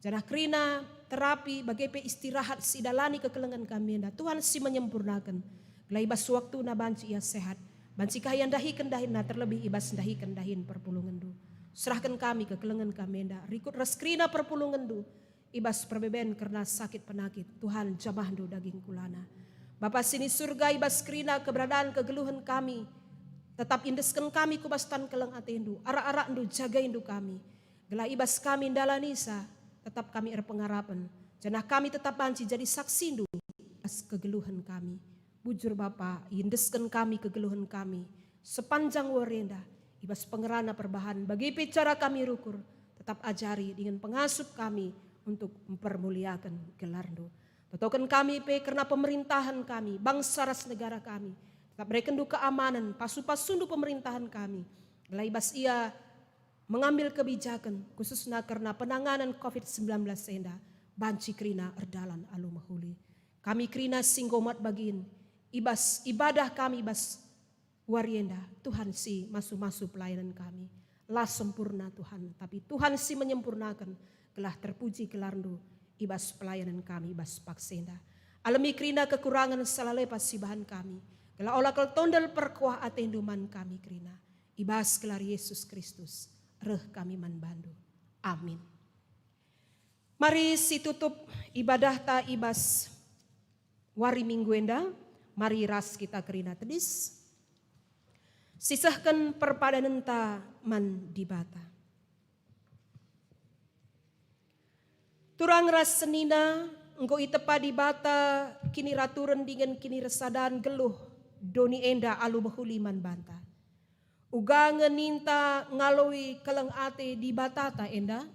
Janah kerina terapi, bage pe istirahat si idalani kekelengen kami enda, Tuhan si menyempurnaken. Gelah i bas waktuna banci ia sehat, banci ka ia ndahiken dahinna, terlebih i bas ndahiken dahin perpulungenndu. Serahken kami kekelengen kami enda, rikut ras kerina perpulungenndu, i bas perbeben kerna sakit penakit, Tuhan, jamahndu daging kulana. Bapa si ni Surga, i bas kerina keberadaan kegeluhen kami, tetap iendesken kami ku bas tan keleng atendu, arak-arakndu jagaindu kami. Gelah i bas kami ndalanisa, tetap kami erpengarapen, janah kami tetap banci jadi saksindu i bas kegeluhen kami. Bujur Bapa, iendesken kami kegeluhen kami sepanjang wari enda, i bas pengerana perbahan, bage pe cara kami rukur, tetap ajari dingen pengasup kami untuk mpermuliaken gelarNdu. Totoken kami pe kerna pemerintahen kami, bangsa ras negara kami, tetap berekenNdu keamanen, pasu-pasundu pemerintahen kami, gelah i bas ia mengambil kebijaken, khususna kerna penanganan covid sembilan belas enda, banci kerina erdalan alu mehuli. Kami kerina si enggo mat bagin, i bas ibadah kami i bas wari enda, Tuhan si masu-masu pelayanan kami. La sempurna, Tuhan, tapi Tuhan si menyempurnaken, gelah terpuji gelarNdu i bas pelayanan kami i bas paksa enda. Alemi kerina kekurangen salah lepas si ibahan kami, gelah ola kal tondel perkuah ateNdu man kami kerina. I bas gelar Yesus Kristus, reh kami man bandu. Amin. Mari situtup ibadahta i bas wari Minggu enda, mari ras kita kerina tedis, sisehken perpadanenta man Dibata. Turang ras senina, enggo itepa Dibata kiniraturen dingen kinirsadan geluh doni enda alu mehuli man banta. Uga nge ninta ngaloi keleng ate Dibatata enda?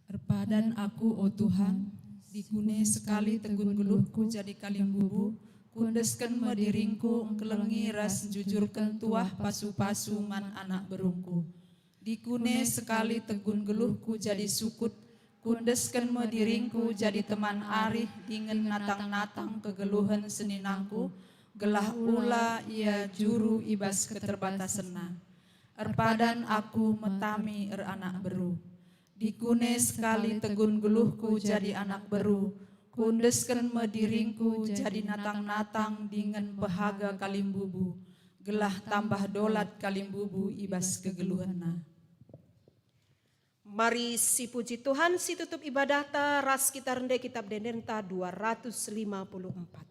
Erpadan aku, o Tuhan, dikune sekali tegun geluhku jadi kalimbubu, kuendesken me diringku engkelengi ras njujurken tuah pasu-pasu man anak berungku. Dikune sekali tegun geluhku jadi sukut, kuendesken me diringku jadi teman arih dingen natang-natang kegeluhen seninangku, gelah ula ia juru i bas keterbatasenna. Erpadan aku metami eranak beru. Dikune sekali tegun geluhku jadi anak beru, kuendesken me diringku jadi natang-natang dingen pehaga kalimbubu, gelah tambah dolat kalimbubu i bas kegeluhenna. Mari sipuji Tuhan, situtup ibadahta ras kita rende kitab ende-endenta dua ratus lima puluh empat.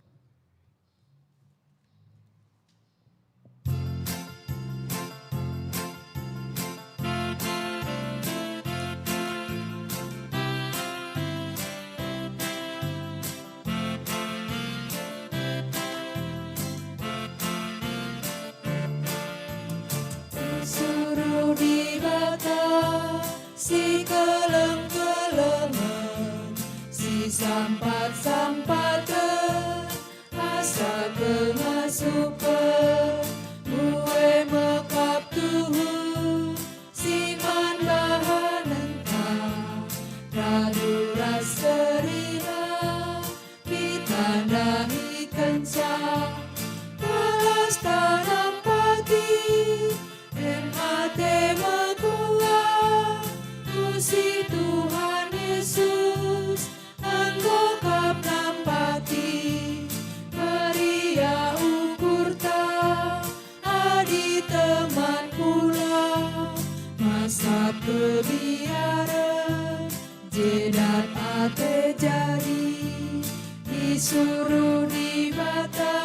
Suruh Dibata si keleng-kelengen, si sampat-sampaten, asa kengasupen, mbue mekap tuhu si man bahanenta, radu ras kerina kita ndahikenca. Balas tanampati, em ate mekuah, pusuh Tuhan Yesus, enggo kap nampati. Meriah ukurta, adi teman pulang, masap kebiaren, je dat ate jadi. Isuruh Dibata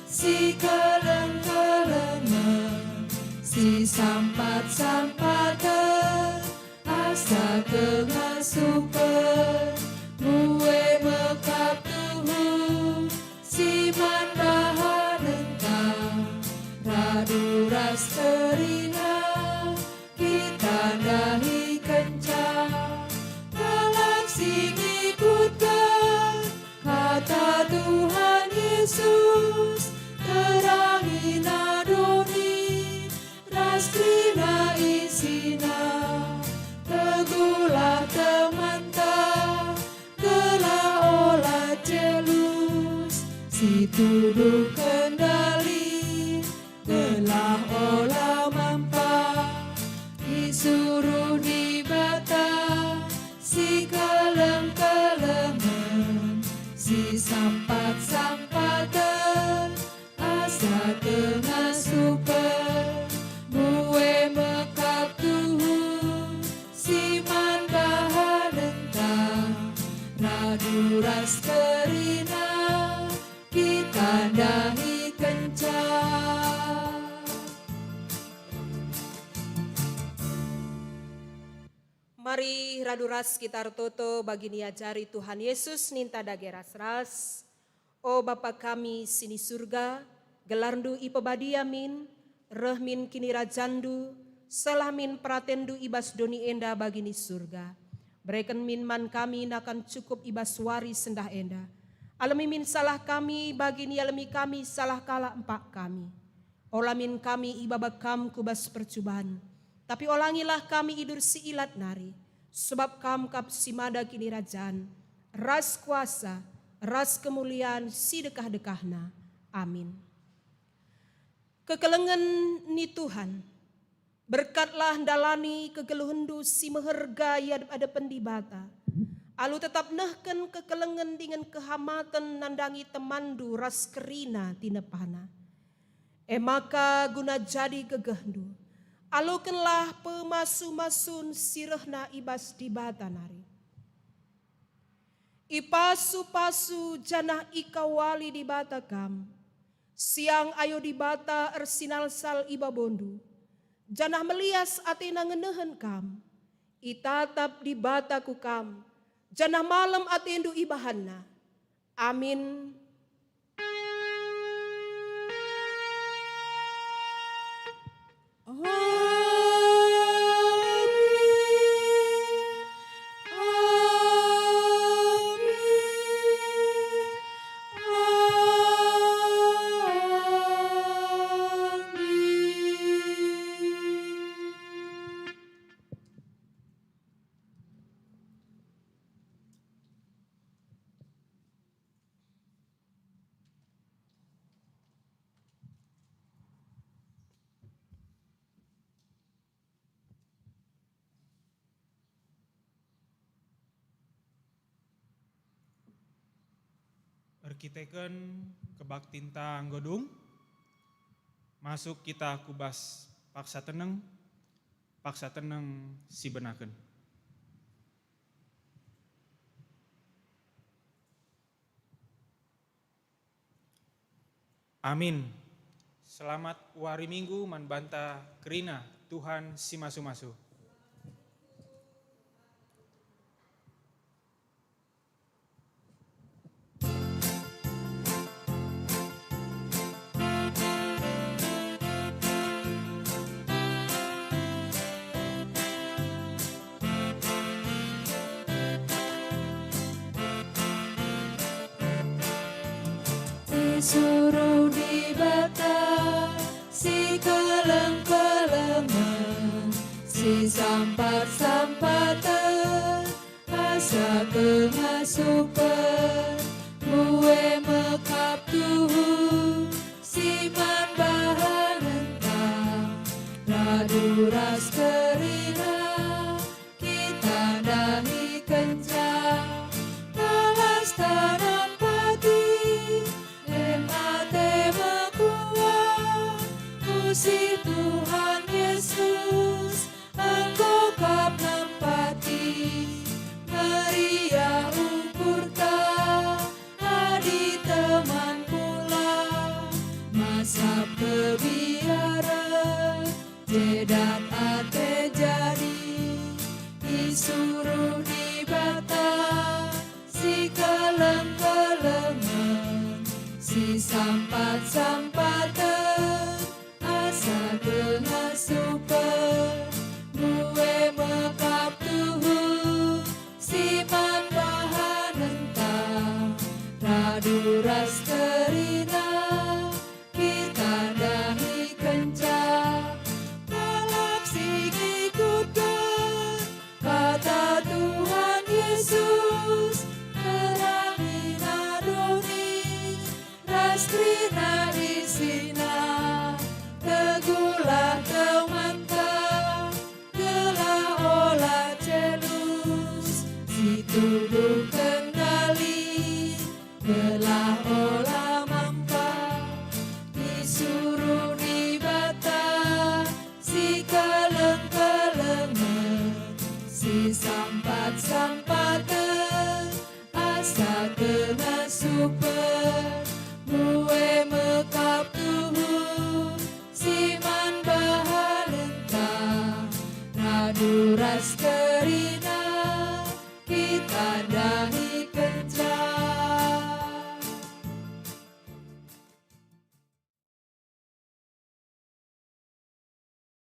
si keleng-kelengen, si sampat-sampaten, asa kengasupen, mbue mekap tuhu si man bahanenta, radu ras kerina kita ndahikenca. Kalak si ngikutken kata Tuhan Yesus, terangina doni, ras kerina isina. Teguhlah temanta, Mari radu ras kita ertoto bagi niajari Tuhan Yesus ninta dage ras-ras. O Bapa kami si ni Surga, gelarNdu ipebadia min, reh min kinirajanNdu, sehlah min peratenNdu i bas doni enda bagi ni Surga. Bereken min man kami nakan cukup i bas wari sendah enda. Alemi min salah kami bagi nialemi kami salah kalak empak kami. Ola min kami ibaba Kam ku bas percuban, tapi olangilah kami idur si ilat nari, sebab Kam kap si mada kinirajan, ras kuasa, ras kemulian si dekah-dekahna. Amin. Kekelengen ni Tuhan, berkatlah ndalani kegeluhenndu si meherga i adep-adepen Dibata, alu tetap nehken kekelengen dingen kehamaten nandangi temanndu ras kerina tinepana. E maka guna jadi gegehndu, alokenlah pemasu-masun si rehna i bas Dibata nari. Ipasu-pasu janah ikawali Dibata kam. Siang ayo Dibata ersinalsal i babondu, janah melias ateNa ngenehen kam. Itatap Dibata ku kam, janah malem atendu ibahanNa. Amin. Erkiteken kebaktinta enggo dung, masuk kita ku bas paksa teneng, paksa teneng si benaken. Amin. Selamat wari Minggu man banta kerina Tuhan si masu-masu. Isuruh Dibata si keleng-kelengen, si sampat-sampaten, asa kengasupen, mbue mekap tuhu si man bahanenta, radu ras kerina kita ndahikenca. Talas tanan pagi, e mate mekuah, pusuh Tuhan Yesus, enggo kap nempati. Meriah ukurta adi teman pulang, masap kebiaren, je dat ate jadi. Isuruh Dibata si keleng-kelengen, si sampat-sampaten, asa kengasupen, mbue mekap tuhu si man bahanenta, radu ras kerina kita ndahikenca. Kalak si ngikutken Kata Tuhan Yesus, terangina doni, ras kerina isina. Teguhlah temanta, gelah ola jelus, si tubuhken dali, gelah ola mampa. Isuruh Dibata si keleng-kelengen, si sampat-sampaten, asa kengasupen, mbue mekap tuhu si man bahanenta, radu ras kerina.